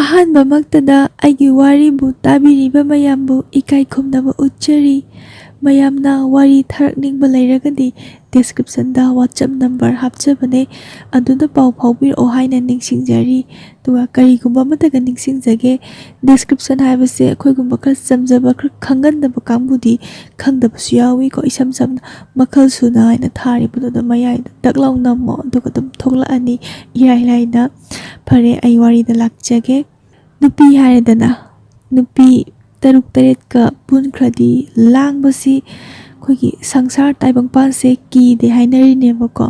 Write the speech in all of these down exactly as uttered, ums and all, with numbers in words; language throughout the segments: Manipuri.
ꯑꯍꯥꯟꯕꯃꯛꯇꯗ ꯑꯩꯒꯤ ꯋꯥꯔꯤꯕꯨ ꯇꯥꯕꯤꯔꯤꯕ ꯃꯌꯥꯝꯕꯨ ꯏꯀꯥꯏ ꯈꯨꯝꯅꯕ ꯎꯠꯆꯔꯤ꯫ ꯃꯌꯥꯝꯅ ꯋꯥꯔꯤ ꯊꯥꯔꯛꯅꯤꯡꯕ ꯂꯩꯔꯒꯗꯤ descriptionꯗ WhatsApp number ꯍꯥꯞꯆꯕꯅꯦ, ꯑꯗꯨꯗ ꯄꯥꯎ ꯐꯥꯎꯕꯤꯔꯛꯑꯣ ꯍꯥꯏꯅ ꯅꯤꯡꯁꯤꯡꯖꯔꯤ꯫ ꯑꯗꯨꯒ ꯀꯔꯤꯒꯨꯝꯕ ꯑꯃꯠꯇꯒ ꯅꯤꯡꯁꯤꯡꯖꯒꯦ, description ꯍꯥꯏꯕꯁꯦ ꯑꯩꯈꯣꯏꯒꯨꯝꯕ ꯈꯔ ꯆꯝꯖꯕ, ꯈꯔ ꯈꯪꯒꯟꯗꯕ ꯀꯥꯡꯕꯨꯗꯤ ꯈꯪꯗꯕꯁꯨ ꯌꯥꯎꯏꯀꯣ꯫ ꯏꯁꯝ ꯁꯝꯅ ꯃꯈꯜ ꯁꯨꯅ ꯍꯥꯏꯅ ꯊꯥꯔꯤꯕꯗꯨꯗ ꯃꯌꯥꯏꯗ ꯗꯛ ꯂꯥꯎ ꯅꯝꯃꯣ, ꯑꯗꯨꯒ ꯑꯗꯨꯝ ꯊꯣꯛꯂꯛꯑꯅꯤ ꯏꯔꯥꯏ ꯂꯥꯏꯅ꯫ ꯐꯔꯦ, ꯑꯩ ꯋꯥꯔꯤꯗ ꯂꯥꯛꯆꯒꯦ꯫ ꯅꯨꯄꯤ ꯍꯥꯏꯔꯦꯗꯅ, ꯅꯨꯄꯤ ꯇꯔꯨꯛ ꯇꯔꯦꯠꯀ ꯄꯨꯟꯈ꯭ꯔꯗꯤ ꯂꯥꯡꯕꯁꯤ ꯑꯩꯈꯣꯏꯒꯤ ꯁꯪꯁꯥꯔ ꯇꯥꯏꯕꯪꯄꯥꯟꯁꯦ ꯀꯤꯗꯦ ꯍꯥꯏꯅꯔꯤꯅꯦꯕꯀꯣ꯫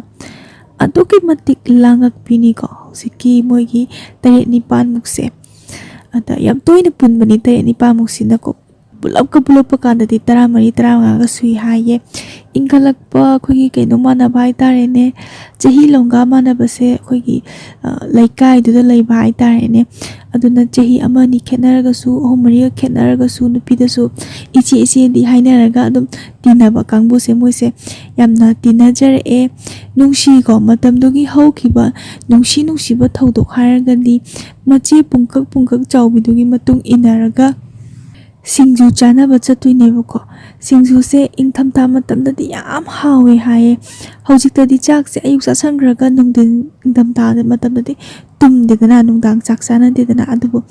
ꯑꯗꯨꯛꯀꯤ ꯃꯇꯤꯛ ꯂꯥꯡꯉꯛꯄꯤꯅꯤꯀꯣ ꯍꯧꯖꯤꯛꯀꯤ ꯃꯣꯏꯒꯤ ꯇꯔꯦꯠ ꯅꯤꯄꯥꯟꯃꯨꯛꯁꯦ꯫ ꯑꯗ ꯌꯥꯝ ꯇꯣꯏꯅ ꯄꯨꯟꯕꯅꯤ ꯇꯔꯦꯠ ꯅꯤꯄꯥꯟꯃꯨꯛꯁꯤꯅꯀꯣ꯫ ꯄꯨꯂꯞꯀ ꯄꯨꯂꯞꯄ ꯀꯥꯟꯗꯗꯤ ꯇꯔꯥꯃꯔꯤ ꯇꯔꯥꯃꯉꯥꯒ ꯁꯨꯏ ꯍꯥꯏꯌꯦ꯫ ꯏꯟꯈꯠꯂꯛꯄ ꯑꯩꯈꯣꯏꯒꯤ ꯀꯩꯅꯣ ꯃꯥꯟꯅꯕ ꯍꯥꯏꯇꯥꯔꯦꯅꯦ, ꯆꯍꯤ ꯂꯣꯡꯒꯥ ꯃꯥꯟꯅꯕꯁꯦ ꯑꯩꯈꯣꯏꯒꯤ, ꯑ, ꯂꯩꯀꯥꯏꯗꯨꯗ ꯂꯩꯕ ꯍꯥꯏꯇꯥꯔꯦꯅꯦ꯫ ꯑꯗꯨꯅ ꯆꯍꯤ ꯑꯃ ꯑꯅꯤ ꯈꯦꯠꯅꯔꯒꯁꯨ, ꯑꯍꯨꯝ ꯃꯔꯤꯒ ꯈꯦꯠꯅꯔꯒꯁꯨ ꯅꯨꯄꯤꯗꯁꯨ "ꯏꯆꯦ, ꯏꯆꯦꯗꯤ" ꯍꯥꯏꯅꯔꯒ ꯑꯗꯨꯝ ꯇꯤꯟꯅꯕ ꯀꯥꯡꯕꯨꯁꯦ ꯃꯣꯏꯁꯦ ꯌꯥꯝꯅ ꯇꯤꯟꯅꯖꯔꯛꯑꯦ꯫ ꯅꯨꯡꯁꯤꯀꯣ, ꯃꯇꯝꯗꯨꯒꯤ ꯍꯧꯈꯤꯕ ꯅꯨꯡꯁꯤ ꯅꯨꯡꯁꯤꯕ ꯊꯧꯗꯣꯛ ꯍꯥꯏꯔꯒꯗꯤ ꯃꯆꯦ ꯄꯨꯡꯀꯛ ꯄꯨꯡꯀꯛ ꯆꯥꯎꯕꯤꯗꯨꯒꯤ ꯃꯇꯨꯡ ꯏꯟꯅꯔꯒ ꯁꯤꯡꯖꯨ ꯆꯥꯅꯕ ꯆꯠꯇꯣꯏꯅꯦꯕꯀꯣ꯫ ꯁꯤꯡꯖꯨꯁꯦ ꯏꯪꯊꯝꯊꯥ ꯃꯇꯝꯗꯗꯤ ꯌꯥꯝ ꯍꯥꯎꯋꯦ ꯍꯥꯏꯌꯦ꯫ ꯍꯧꯖꯤꯛꯇꯗꯤ ꯆꯥꯛꯁꯦ ꯑꯌꯨꯛ ꯆꯥꯁꯟꯈ꯭ꯔꯒ ꯅꯨꯡꯊꯤꯟ, ꯏꯪꯊꯝꯊꯥ ꯃꯇꯝꯗꯗꯤ ꯇꯨꯝꯗꯦꯗꯅ, ꯅꯨꯡꯗꯥꯡ ꯆꯥꯛ ꯆꯥꯅꯗꯦꯗꯅ꯫ ꯑꯗꯨꯕꯨ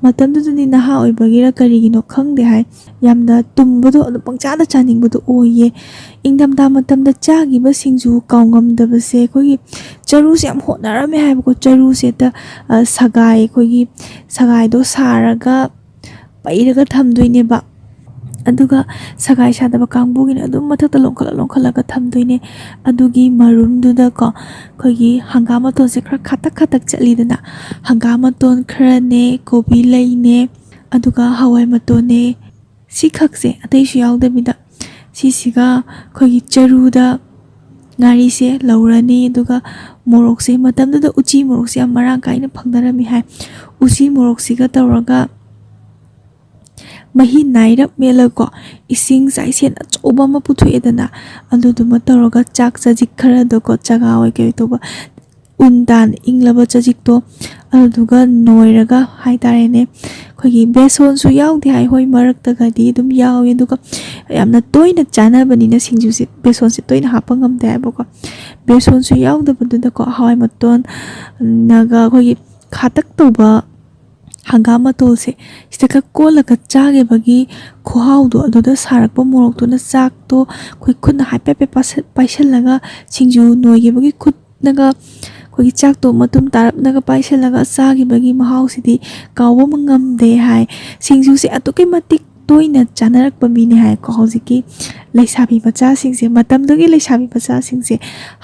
ꯃꯇꯝꯗꯨꯗꯗꯤ ꯅꯍꯥ ꯑꯣꯏꯕꯒꯤꯔ ꯀꯔꯤꯒꯤꯅꯣ ꯈꯪꯗꯦ ꯍꯥꯏ, ꯌꯥꯝꯅ ꯇꯨꯝꯕꯗꯣ, ꯑꯗꯨꯝ ꯄꯪꯆꯥꯗ ꯆꯥꯅꯤꯡꯕꯗꯣ ꯑꯣꯏꯌꯦ꯫ ꯏꯪꯊꯝꯊꯥ ꯃꯇꯝꯗ ꯆꯥꯈꯤꯕ ꯁꯤꯡꯖꯨ ꯀꯥꯎꯉꯝꯗꯕꯁꯦ ꯑꯩꯈꯣꯏꯒꯤ ꯆꯔꯨꯁꯦ ꯌꯥꯝ ꯍꯣꯠꯅꯔꯝꯃꯦ ꯍꯥꯏꯕꯀꯣ꯫ ꯆꯔꯨꯁꯦ ꯍꯦꯛꯇ, ꯑ, ꯁꯒꯥꯏ, ꯑꯩꯈꯣꯏꯒꯤ ꯁꯒꯥꯏꯗꯣ ꯁꯥꯔꯒ ꯄꯩꯔꯒ ꯊꯝꯗꯣꯏꯅꯦꯕ꯫ ꯑꯗꯨꯒ ꯁꯒꯥꯏ ꯁꯥꯗꯕ ꯀꯥꯡꯕꯨꯒꯤꯅ ꯑꯗꯨꯝ ꯃꯊꯛꯇ ꯂꯣꯡꯈꯠꯂ ꯂꯣꯡꯈꯠꯂꯒ ꯊꯝꯗꯣꯏꯅꯦ꯫ ꯑꯗꯨꯒꯤ ꯃꯔꯨꯝꯗꯨꯗꯀꯣ ꯑꯩꯈꯣꯏꯒꯤ ꯍꯪꯒꯥꯝ ꯃꯇꯣꯟꯁꯦ ꯈꯔ ꯈꯥꯇꯛ ꯈꯥꯇꯛ ꯆꯠꯂꯤꯗꯅ, ꯍꯪꯒꯥꯝ ꯃꯇꯣꯟ ꯈꯔꯅꯦ, ꯀꯣꯕꯤ ꯂꯩꯅꯦ, ꯑꯗꯨꯒ ꯍꯋꯥꯏ ꯃꯇꯣꯟꯅꯦ, ꯁꯤꯈꯛꯁꯦ, ꯑꯇꯩꯁꯨ ꯌꯥꯎꯗꯕꯤꯗ, ꯁꯤꯁꯤꯒ ꯑꯩꯈꯣꯏꯒꯤ ꯆꯔꯨꯗ ꯉꯥꯔꯤꯁꯦ ꯂꯧꯔꯅꯤ꯫ ꯑꯗꯨꯒ ꯃꯣꯔꯣꯛꯁꯦ, ꯃꯇꯝꯗꯨꯗ ꯎꯆꯤ ꯃꯣꯔꯣꯛꯁꯦ ꯌꯥꯝ ꯃꯔꯥꯡ ꯀꯥꯏꯅ ꯐꯪꯅꯔꯝꯃꯤ ꯍꯥꯏ꯫ ꯎꯆꯤ ꯃꯣꯔꯣꯛꯁꯤꯒ ꯇꯧꯔꯒ ꯃꯍꯤ ꯅꯥꯏꯔꯞ ꯃꯦꯠꯂꯒꯀꯣ, ꯏꯁꯤꯡ ꯆꯥꯏꯁꯦꯟ ꯑꯆꯧꯕ ꯑꯃ ꯄꯨꯊꯣꯛꯑꯦꯗꯅ, ꯑꯗꯨꯗꯨꯃ ꯇꯧꯔꯒ ꯆꯥꯛ ꯆꯖꯤꯛ ꯈꯔꯗꯀꯣ, ꯆꯒꯥ ꯑꯣꯏ ꯀꯩ ꯑꯣꯏ ꯇꯧꯕ, ꯎꯟ ꯇꯥꯅ ꯏꯪꯂꯕ ꯆꯖꯤꯛꯇꯣ, ꯑꯗꯨꯗꯨꯒ ꯅꯣꯏꯔꯒ ꯍꯥꯏꯇꯥꯔꯦꯅꯦ, ꯑꯩꯈꯣꯏꯒꯤ ꯕꯦꯁꯣꯟꯁꯨ ꯌꯥꯎꯗꯦ ꯍꯥꯏ, ꯍꯣꯏ, ꯃꯔꯛꯇꯒꯗꯤ ꯑꯗꯨꯝ ꯌꯥꯎꯋꯤ, ꯑꯗꯨꯒ ꯌꯥꯝꯅ ꯇꯣꯏꯅ ꯆꯥꯅꯕꯅꯤꯅ ꯁꯤꯡꯖꯨꯁꯦ ꯕꯦꯁꯣꯟꯁꯦ ꯇꯣꯏꯅ ꯍꯥꯞꯄ ꯉꯝꯗꯦ ꯍꯥꯏꯕꯀꯣ꯫ ꯕꯦꯁꯣꯟꯁꯨ ꯌꯥꯎꯗꯕꯗꯨꯗꯀꯣ, ꯍꯋꯥꯏ ꯃꯇꯣꯟꯅꯒ ꯑꯩꯈꯣꯏꯒꯤ ꯈꯥꯇꯛ ꯇꯧꯕ ꯍꯪꯒꯥꯝ ꯃꯇꯣꯜꯁꯦ ꯁꯤꯗꯒ ꯀꯣꯠꯂꯒ ꯆꯥꯈꯤꯕꯒꯤ ꯈꯨꯍꯥꯎꯗꯣ, ꯑꯗꯨꯗ ꯁꯥꯔꯛꯄ ꯃꯣꯔꯣꯛꯇꯨꯅ ꯆꯥꯛꯇꯣ ꯑꯩꯈꯣꯏ ꯈꯨꯠꯅ ꯍꯥꯏꯐꯦꯠ ꯍꯥꯏꯐꯦꯠ ꯄꯥꯏꯁꯜ-, ꯄꯥꯏꯁꯜꯂꯒ, ꯁꯤꯡꯖꯨ ꯅꯣꯏꯈꯤꯕꯒꯤ ꯈꯨꯠꯅꯒ ꯑꯩꯈꯣꯏꯒꯤ ꯆꯥꯛꯇꯣ ꯃꯇꯨꯝ ꯇꯥꯔꯞꯅꯒ ꯄꯥꯏꯁꯜꯂꯒ ꯆꯥꯈꯤꯕꯒꯤ ꯃꯍꯥꯎꯁꯤꯗꯤ ꯀꯥꯎꯕ ꯉꯝꯗꯦ ꯍꯥꯏ꯫ ꯁꯤꯡꯖꯨꯁꯦ ꯑꯗꯨꯛꯀꯤ ꯃꯇꯤꯛ ꯇꯣꯏꯅ ꯆꯥꯅꯔꯛꯄ ꯃꯤꯅꯦ ꯍꯥꯏꯀꯣ ꯍꯧꯖꯤꯛꯀꯤ ꯂꯩꯁꯥꯕꯤ ꯃꯆꯥꯁꯤꯡꯁꯦ꯫ ꯃꯇꯝꯗꯨꯒꯤ ꯂꯩꯁꯥꯕꯤ ꯃꯆꯥꯁꯤꯡꯁꯦ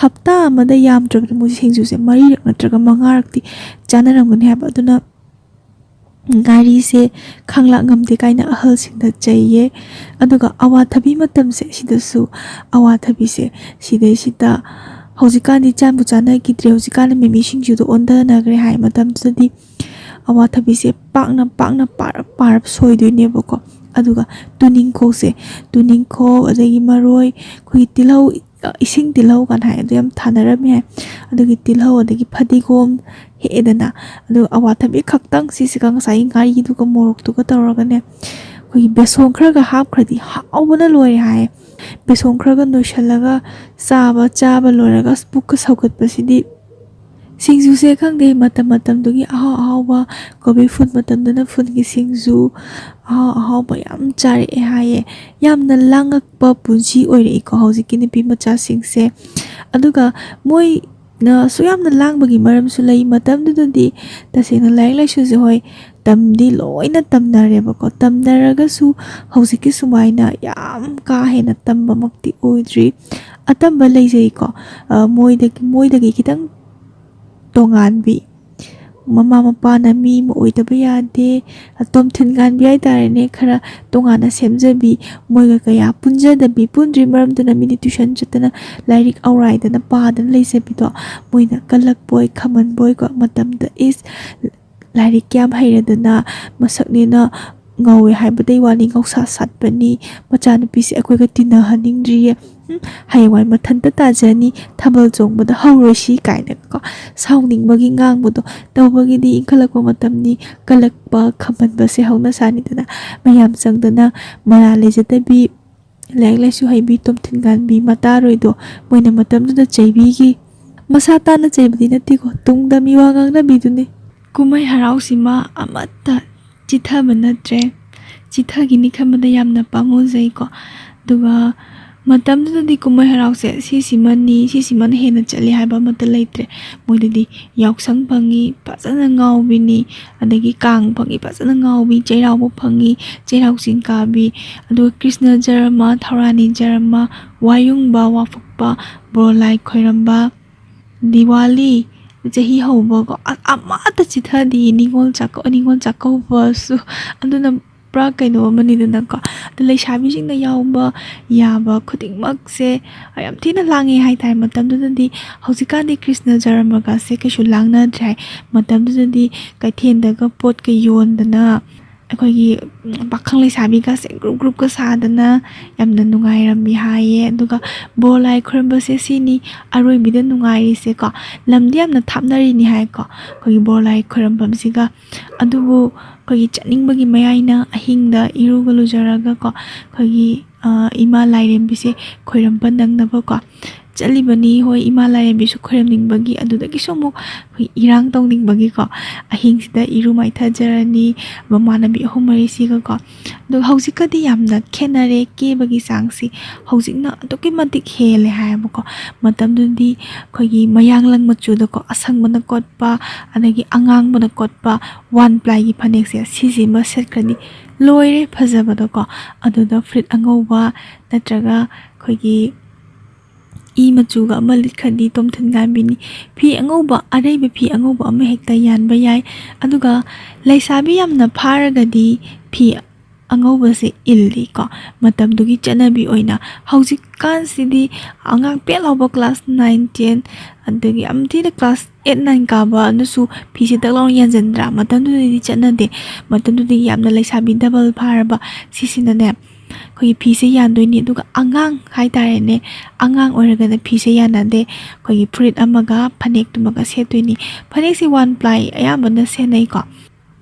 ꯍꯞꯇꯥ ꯑꯃꯗ ꯌꯥꯝꯗ꯭ꯔꯕꯗ ꯃꯣꯏ ꯁꯤꯡꯖꯨꯁꯦ ꯃꯔꯤꯔꯛ ꯅꯠꯇ꯭ꯔꯒ ꯃꯉꯥꯔꯛꯇꯤ ꯆꯥꯅꯔꯝꯒꯅꯤ ꯍꯥꯏꯕ꯫ ꯑꯗꯨꯅ ꯉꯥꯔꯤꯁꯦ ꯈꯥꯡꯂꯥꯛ ꯉꯝꯗꯦ ꯀꯥꯏꯅ ꯑꯍꯜꯁꯤꯡꯗ ꯆꯩꯌꯦ꯫ ꯑꯗꯨꯒ ꯑꯋꯥꯊꯕꯤ ꯃꯇꯝꯁꯦ, ꯁꯤꯗꯁꯨ ꯑꯋꯥꯊꯕꯤꯁꯦ, ꯁꯤꯗꯩꯁꯤꯗ ꯍꯧꯖꯤꯛꯀꯥꯟꯗꯤ ꯆꯥꯕꯨ ꯆꯥꯅꯈꯤꯗ꯭ꯔꯦ, ꯍꯧꯖꯤꯛꯀꯥꯟꯗꯤ ꯃꯤꯃꯤ ꯁꯤꯡꯖꯨꯗ ꯑꯣꯟꯊꯅꯈ꯭ꯔꯦ ꯍꯥꯏ꯫ ꯃꯇꯝꯗꯨꯗꯗꯤ ꯑꯋꯥꯊꯕꯤꯁꯦ ꯄꯥꯛꯅ ꯄꯥꯛꯅ ꯄꯥꯔꯞ ꯄꯥꯔꯞ ꯁꯣꯏꯗꯣꯏꯅꯦꯕꯀꯣ꯫ ꯑꯗꯨꯒ ꯇꯨꯅꯤꯡꯈꯣꯛꯁꯦ, ꯇꯨꯅꯤꯡꯈꯣꯛ, ꯑꯗꯒꯤ ꯃꯔꯣꯏ, ꯑꯩꯈꯣꯏꯒꯤ ꯇꯤꯜꯍꯧ, ꯏꯁꯤꯡ ꯇꯤꯜꯍꯧ ꯀꯥꯏꯅ ꯍꯥꯏ, ꯑꯗꯨ ꯌꯥꯝ ꯊꯥꯅꯔꯝꯃꯦ ꯍꯥꯏ꯫ ꯑꯗꯨꯒꯤ ꯇꯤꯜꯍꯧ, ꯑꯗꯒꯤ ꯐꯗꯤꯒꯣꯝ ꯍꯦꯛꯑꯦꯗꯅ, ꯑꯗꯨꯒ ꯑꯋꯥꯊꯕꯤ ꯈꯛꯇꯪ ꯁꯤꯁꯤꯒ ꯉꯁꯥꯏꯒꯤ ꯉꯥꯔꯤꯗꯨꯒ ꯃꯣꯔꯣꯛꯇꯨꯒ ꯇꯧꯔꯒꯅꯦ, ꯑꯩꯈꯣꯏꯒꯤ ꯕꯦꯁꯣꯟ ꯈꯔꯒ ꯍꯥꯞꯈ꯭ꯔꯗꯤ ꯍꯥꯎꯕꯅ ꯂꯣꯏꯔꯦ ꯍꯥꯏꯌꯦ꯫ ꯕꯦꯁꯣꯟ ꯈꯔꯒ ꯅꯣꯏꯁꯜꯂꯒ ꯆꯥꯕ, ꯆꯥꯕ ꯂꯣꯏꯔꯒ ꯑꯁ ꯄꯨꯛꯀ ꯁꯧꯒꯠꯄꯁꯤꯗꯤ꯫ ꯁꯤꯡꯖꯨꯁꯦ ꯈꯪꯗꯦ, ꯃꯇꯝ ꯃꯇꯝꯗꯨꯒꯤ ꯑꯍꯥꯎ ꯑꯍꯥꯎꯕ, ꯀꯣꯕꯤ ꯐꯨꯟ ꯃꯇꯝꯗꯅ ꯐꯨꯟꯒꯤ ꯁꯤꯡꯖꯨ, ꯑꯍꯥꯎ ꯑꯍꯥꯎꯕ ꯌꯥꯝ ꯆꯥꯔꯛꯑꯦ ꯍꯥꯏꯌꯦ꯫ ꯌꯥꯝꯅ ꯂꯥꯡꯉꯛꯄ ꯄꯨꯟꯁꯤ ꯑꯣꯏꯔꯛꯏꯀꯣ ꯍꯧꯖꯤꯛꯀꯤ ꯅꯨꯄꯤ ꯃꯆꯥꯁꯤꯡꯁꯦ꯫ ꯑꯗꯨꯒ ꯃꯣꯏꯅ ꯑꯁꯨꯛ ꯌꯥꯝꯅ ꯂꯥꯡꯕꯒꯤ ꯃꯔꯝꯁꯨ ꯂꯩ꯫ ꯃꯇꯝꯗꯨꯗꯗꯤ ꯇꯁꯦꯡꯅ ꯂꯥꯏꯔꯤꯛ ꯂꯥꯏꯁꯨꯁꯦ, ꯍꯣꯏ, ꯇꯝꯗꯤ ꯂꯣꯏꯅ ꯇꯝꯅꯔꯦꯕꯀꯣ꯫ ꯇꯝꯅꯔꯒꯁꯨ ꯍꯧꯖꯤꯛꯀꯤ ꯁꯨꯃꯥꯏꯅ ꯌꯥꯝ ꯀꯥ ꯍꯦꯟꯅ ꯇꯝꯕꯃꯛꯇꯤ ꯑꯣꯏꯗ꯭ꯔꯤ꯫ ꯑꯇꯝꯕ ꯂꯩꯖꯩꯀꯣ, ꯑ, ꯃꯣꯏꯗꯒꯤ, ꯃꯣꯏꯗꯒꯤ ꯈꯤꯇꯪ ꯇꯣꯉꯥꯟꯕꯤ, ꯃꯃꯥ ꯃꯄꯥꯅ ꯃꯤ ꯑꯃ ꯑꯣꯏꯗꯕ ꯌꯥꯗꯦ, ꯇꯣꯝꯊꯤꯟ ꯉꯥꯟꯕꯤ ꯍꯥꯏꯇꯥꯔꯦꯅꯦ, ꯈꯔ ꯇꯣꯉꯥꯟꯅ ꯁꯦꯝꯖꯕꯤ, ꯃꯣꯏꯒ ꯀꯌꯥ ꯄꯨꯟꯖꯗꯕꯤ, ꯄꯨꯟꯗ꯭ꯔꯤ ꯃꯔꯝꯗꯨꯅ ꯃꯤꯗꯤ ꯇ꯭ꯌꯨꯁꯟ ꯆꯠꯇꯅ ꯂꯥꯏꯔꯤꯛ ꯑꯧꯔꯥꯏꯗꯅ ꯄꯥꯗꯅ ꯂꯩꯖꯕꯤꯗꯣ, ꯃꯣꯏꯅ ꯀꯜꯂꯛꯄꯣꯏ ꯈꯝꯍꯟꯕꯣꯏꯀꯣ꯫ ꯃꯇꯝꯗ ꯏꯁ, ꯂꯥꯏꯔꯤꯛ ꯀꯌꯥꯝ ꯍꯩꯔꯗꯅ, ꯃꯁꯛꯅꯦꯅ ꯉꯧꯋꯦ ꯍꯥꯏꯕꯗꯩ ꯋꯥꯅꯤ, ꯉꯧꯁꯥ ꯁꯥꯠꯄꯅꯤ, ꯃꯆꯥꯅꯨꯄꯤꯁꯦ ꯑꯩꯈꯣꯏꯒ ꯇꯤꯟꯅꯍꯟꯅꯤꯡꯗ꯭ꯔꯤꯌꯦ, ꯎꯝ, ꯍꯌꯦꯡꯋꯥꯏ ꯃꯊꯟꯇ ꯇꯥꯖꯅꯤ, ꯊꯥꯕꯜ ꯆꯣꯡꯕꯗ ꯍꯧꯔꯣꯏꯁꯤ ꯀꯥꯏꯅꯒꯀꯣ ꯁꯥꯎꯅꯤꯡꯕꯒꯤ ꯉꯥꯡꯕꯗꯣ ꯇꯧꯕꯒꯤꯗꯤ ꯏꯟꯈꯠꯂꯛꯄ ꯃꯇꯝꯅꯤ, ꯀꯜꯂꯛꯄ ꯈꯝꯍꯟꯕꯁꯦ ꯍꯧꯅ ꯁꯥꯅꯤꯗꯅ꯫ ꯃꯌꯥꯝ ꯆꯪꯗꯅ ꯃꯔꯥ ꯂꯩꯖꯗꯕꯤ, ꯂꯥꯏꯔꯤꯛ ꯂꯥꯏꯁꯨ ꯍꯩꯕꯤ, ꯇꯣꯝꯊꯤꯟ ꯉꯥꯟꯕꯤ ꯃꯇꯥꯔꯣꯏꯗꯣ ꯃꯣꯏꯅ ꯃꯇꯝꯗꯨꯗ ꯆꯩꯕꯤꯈꯤ꯫ ꯃꯁꯥ ꯇꯥꯅ ꯆꯩꯕꯗꯤ ꯅꯠꯇꯦꯀꯣ, ꯇꯨꯡꯗ ꯃꯤꯋꯥ ꯉꯥꯡꯅꯕꯤꯗꯨꯅꯤ꯫ ꯀꯨꯝꯍꯩ ꯍꯔꯥꯎꯁꯤꯃ ꯑꯃꯠꯇ ꯆꯤꯊꯕ ꯅꯠꯇ꯭ꯔꯦ꯫ ꯆꯤꯊꯈꯤꯅꯤ ꯈꯟꯕꯗ ꯌꯥꯝꯅ ꯄꯥꯝꯃꯨꯖꯩꯀꯣ꯫ ꯑꯗꯨꯒ ꯃꯇꯝꯗꯨꯗꯗꯤ ꯀꯨꯝꯍꯩ ꯍꯔꯥꯎꯁꯦ ꯁꯤꯁꯤꯃꯅꯤ, ꯁꯤꯁꯤꯃꯅ ꯍꯦꯟꯅ ꯆꯠꯂꯤ ꯍꯥꯏꯕ ꯑꯃꯠꯇ ꯂꯩꯇ꯭ꯔꯦ꯫ ꯃꯣꯏꯗꯗꯤ ꯌꯥꯎꯁꯪ ꯐꯪꯉꯤ, ꯐꯖꯅ ꯉꯥꯎꯕꯤꯅꯤ, ꯑꯗꯒꯤ ꯀꯥꯡ ꯐꯪꯉꯤ, ꯐꯖꯅ ꯉꯥꯎꯕꯤ, ꯆꯩꯔꯥꯎꯕ ꯐꯪꯉꯤ, ꯆꯩꯔꯥꯎ ꯆꯤꯡ ꯀꯥꯕꯤ, ꯑꯗꯨꯒ ꯀ꯭ꯔꯤꯁꯅ ꯖꯔꯃ, ꯊꯧꯔꯥꯅꯤ ꯖꯔꯃ, ꯋꯥꯌꯨꯡꯕ, ꯋꯥꯐꯛꯄ, ꯕꯣꯔ ꯂꯥꯏ ꯈꯣꯏꯔꯝꯕ, ꯗꯤꯋꯥꯂꯤ, ꯆꯍꯤ ꯍꯧꯕꯀꯣ, ꯑ-, ꯑꯃꯠꯇ ꯆꯤꯊꯗꯦ꯫ ꯅꯤꯉꯣꯜ ꯆꯥꯛꯀꯧ-, ꯅꯤꯉꯣꯜ ꯆꯥꯛꯀꯧꯕꯁꯨ꯫ ꯑꯗꯨꯅ ꯄꯨꯔꯥ ꯀꯩꯅꯣ ꯑꯃꯅꯤꯗꯅꯀꯣ꯫ ꯑꯗꯣ ꯂꯩꯁꯥꯕꯤꯁꯤꯡꯅ ꯌꯥꯎꯕ ꯌꯥꯕ ꯈꯨꯗꯤꯡꯃꯛꯁꯦ ꯌꯥꯝ ꯊꯤꯅ ꯂꯥꯡꯉꯦ ꯍꯥꯏꯇꯥꯔꯦ ꯃꯇꯝꯗꯨꯗꯗꯤ꯫ ꯍꯧꯖꯤꯛꯀꯥꯟꯗꯤ ꯀ꯭ꯔꯤꯁꯅ ꯖꯔꯃꯒꯁꯦ ꯀꯩꯁꯨ ꯂꯥꯡꯅꯗ꯭ꯔꯦ ꯍꯥꯏ꯫ ꯃꯇꯝꯗꯨꯗꯗꯤ ꯀꯩꯊꯦꯜꯗꯒ ꯄꯣꯠꯀ ꯌꯣꯟꯗꯅ, ꯑꯩꯈꯣꯏꯒꯤ, ꯎꯝ, ꯄꯥꯈꯪ ꯂꯩꯁꯥꯕꯤꯒꯁꯦ ꯒ꯭ꯔꯨꯞ ꯒ꯭ꯔꯨꯞꯀ ꯁꯥꯗꯅ ꯌꯥꯝꯅ ꯅꯨꯡꯉꯥꯏꯔꯝꯃꯤ ꯍꯥꯏꯌꯦ꯫ ꯑꯗꯨꯒ ꯕꯣꯔ ꯂꯥꯏ ꯈꯣꯏꯔꯝꯕꯁꯦ ꯁꯤꯅꯤ ꯑꯔꯣꯏꯕꯤꯗ ꯅꯨꯡꯉꯥꯏꯔꯤꯁꯦꯀꯣ꯫ ꯂꯝꯗꯤ ꯌꯥꯝꯅ ꯊꯥꯞꯅꯔꯤꯅꯤ ꯍꯥꯏꯀꯣ, ꯑꯩꯈꯣꯏꯒꯤ ꯕꯣꯔ ꯂꯥꯏ ꯈꯣꯏꯔꯝꯐꯝꯁꯤꯒ꯫ ꯑꯗꯨꯕꯨ ꯑꯩꯈꯣꯏꯒꯤ ꯆꯠꯅꯤꯡꯕꯒꯤ ꯃꯌꯥꯏꯅ ꯑꯍꯤꯡꯗ ꯏꯔꯨꯒ ꯂꯨꯖꯔꯒꯀꯣ, ꯑꯩꯈꯣꯏꯒꯤ, ꯑ, ꯏꯃꯥ ꯂꯥꯏꯔꯦꯝꯕꯤꯁꯦ ꯈꯣꯏꯔꯝꯕ ꯅꯪꯅꯕꯀꯣ ꯆꯠꯂꯤꯕꯅꯤ꯫ ꯍꯣꯏ, ꯏꯃꯥ ꯂꯥꯏꯔꯦꯝꯕꯤꯁꯨ ꯈꯣꯏꯔꯝꯅꯤꯡꯕꯒꯤ, ꯑꯗꯨꯗꯒꯤꯁꯨ ꯑꯃꯨꯛ ꯑꯩꯈꯣꯏ ꯏꯔꯥꯡ ꯇꯧꯅꯤꯡꯕꯒꯤꯀꯣ, ꯑꯍꯤꯡꯁꯤꯗ ꯏꯔꯨ ꯃꯥꯏꯊꯖꯔꯅꯤ ꯃꯃꯥꯟꯅꯕꯤ ꯑꯍꯨꯝ ꯃꯔꯤꯁꯤꯒꯀꯣ꯫ ꯑꯗꯣ ꯍꯧꯖꯤꯛꯀꯗꯤ ꯌꯥꯝꯅ ꯈꯦꯠꯅꯔꯦ ꯀꯦꯕꯒꯤ ꯆꯥꯡꯁꯤ꯫ ꯍꯧꯖꯤꯛꯅ ꯑꯗꯨꯛꯀꯤ ꯃꯇꯤꯛ ꯍꯦꯜꯂꯦ ꯍꯥꯏꯌꯦꯕꯀꯣ꯫ ꯃꯇꯝꯗꯨꯗꯤ ꯑꯩꯈꯣꯏꯒꯤ ꯃꯌꯥꯡꯂꯪ ꯃꯆꯨꯗꯀꯣ, ꯑꯁꯪꯕꯅ ꯀꯣꯠꯄ, ꯑꯗꯒꯤ ꯑꯉꯥꯡꯕꯅ ꯀꯣꯠꯄ ꯋꯥꯟ ꯄ꯭ꯂꯥꯏꯒꯤ ꯐꯅꯦꯛꯁꯦ, ꯁꯤꯁꯤꯃ ꯁꯦꯠꯈ꯭ꯔꯅꯤ꯫ ꯂꯣꯏꯔꯦ ꯐꯖꯕꯗꯀꯣ꯫ ꯑꯗꯨꯗ ꯐꯨꯔꯤꯠ ꯑꯉꯧꯕ ꯅꯠꯇ꯭ꯔꯒ ꯑꯩꯈꯣꯏꯒꯤ ꯏ ꯃꯆꯨꯒ ꯑꯃ ꯂꯤꯠꯈ꯭ꯔꯗꯤ ꯇꯣꯝꯊꯤꯟ ꯉꯥꯟꯕꯤꯅꯤ꯫ ꯐꯤ ꯑꯉꯧꯕ, ꯑꯔꯩꯕ ꯐꯤ ꯑꯉꯧꯕ ꯑꯃ ꯍꯦꯛꯇ ꯌꯥꯟꯕ ꯌꯥꯏ꯫ ꯑꯗꯨꯒ ꯂꯩꯁꯥꯕꯤ ꯌꯥꯝꯅ ꯐꯥꯔꯒꯗꯤ ꯐꯤ ꯑꯉꯧꯕꯁꯦ ꯏꯜꯂꯤꯀꯣ꯫ ꯃꯇꯝꯗꯨꯒꯤ ꯆꯠꯅꯕꯤ ꯑꯣꯏꯅ ꯍꯧꯖꯤꯛꯀꯥꯟꯁꯤꯗꯤ ꯑꯉꯥꯡ ꯄꯦꯠ ꯂꯥꯎꯕ class nine ten, ꯑꯗꯒꯤ ꯌꯥꯝ ꯊꯤꯅ class eight nine ꯀꯥꯕ ꯑꯗꯨꯁꯨ ꯐꯤꯁꯦ ꯇꯛ ꯂꯥꯎꯅ ꯌꯥꯟꯁꯤꯟꯗ꯭ꯔꯥ? ꯃꯇꯝꯗꯨꯗꯗꯤ ꯆꯠꯅꯗꯦ꯫ ꯃꯇꯝꯗꯨꯗꯤ ꯌꯥꯝꯅ ꯂꯩꯁꯥꯕꯤ double ꯐꯥꯔꯕ ꯁꯤꯁꯤꯅꯅꯦ, ꯑꯩꯈꯣꯏꯒꯤ ꯐꯤꯁꯦ ꯌꯥꯟꯗꯣꯏꯅꯤ꯫ ꯑꯗꯨꯒ ꯑꯉꯥꯡ ꯍꯥꯏꯇꯥꯔꯦꯅꯦ, ꯑꯉꯥꯡ ꯑꯣꯏꯔꯒꯅ ꯐꯤꯁꯦ ꯌꯥꯟꯅꯗꯦ꯫ ꯑꯩꯈꯣꯏꯒꯤ ꯐꯨꯔꯤꯠ ꯑꯃꯒ ꯐꯅꯦꯛꯇꯨꯃꯒ ꯁꯦꯠꯇꯣꯏꯅꯤ꯫ ꯐꯅꯦꯛꯁꯦ one ply ꯑꯌꯥꯝꯕꯅ ꯁꯦꯠꯅꯩꯀꯣ꯫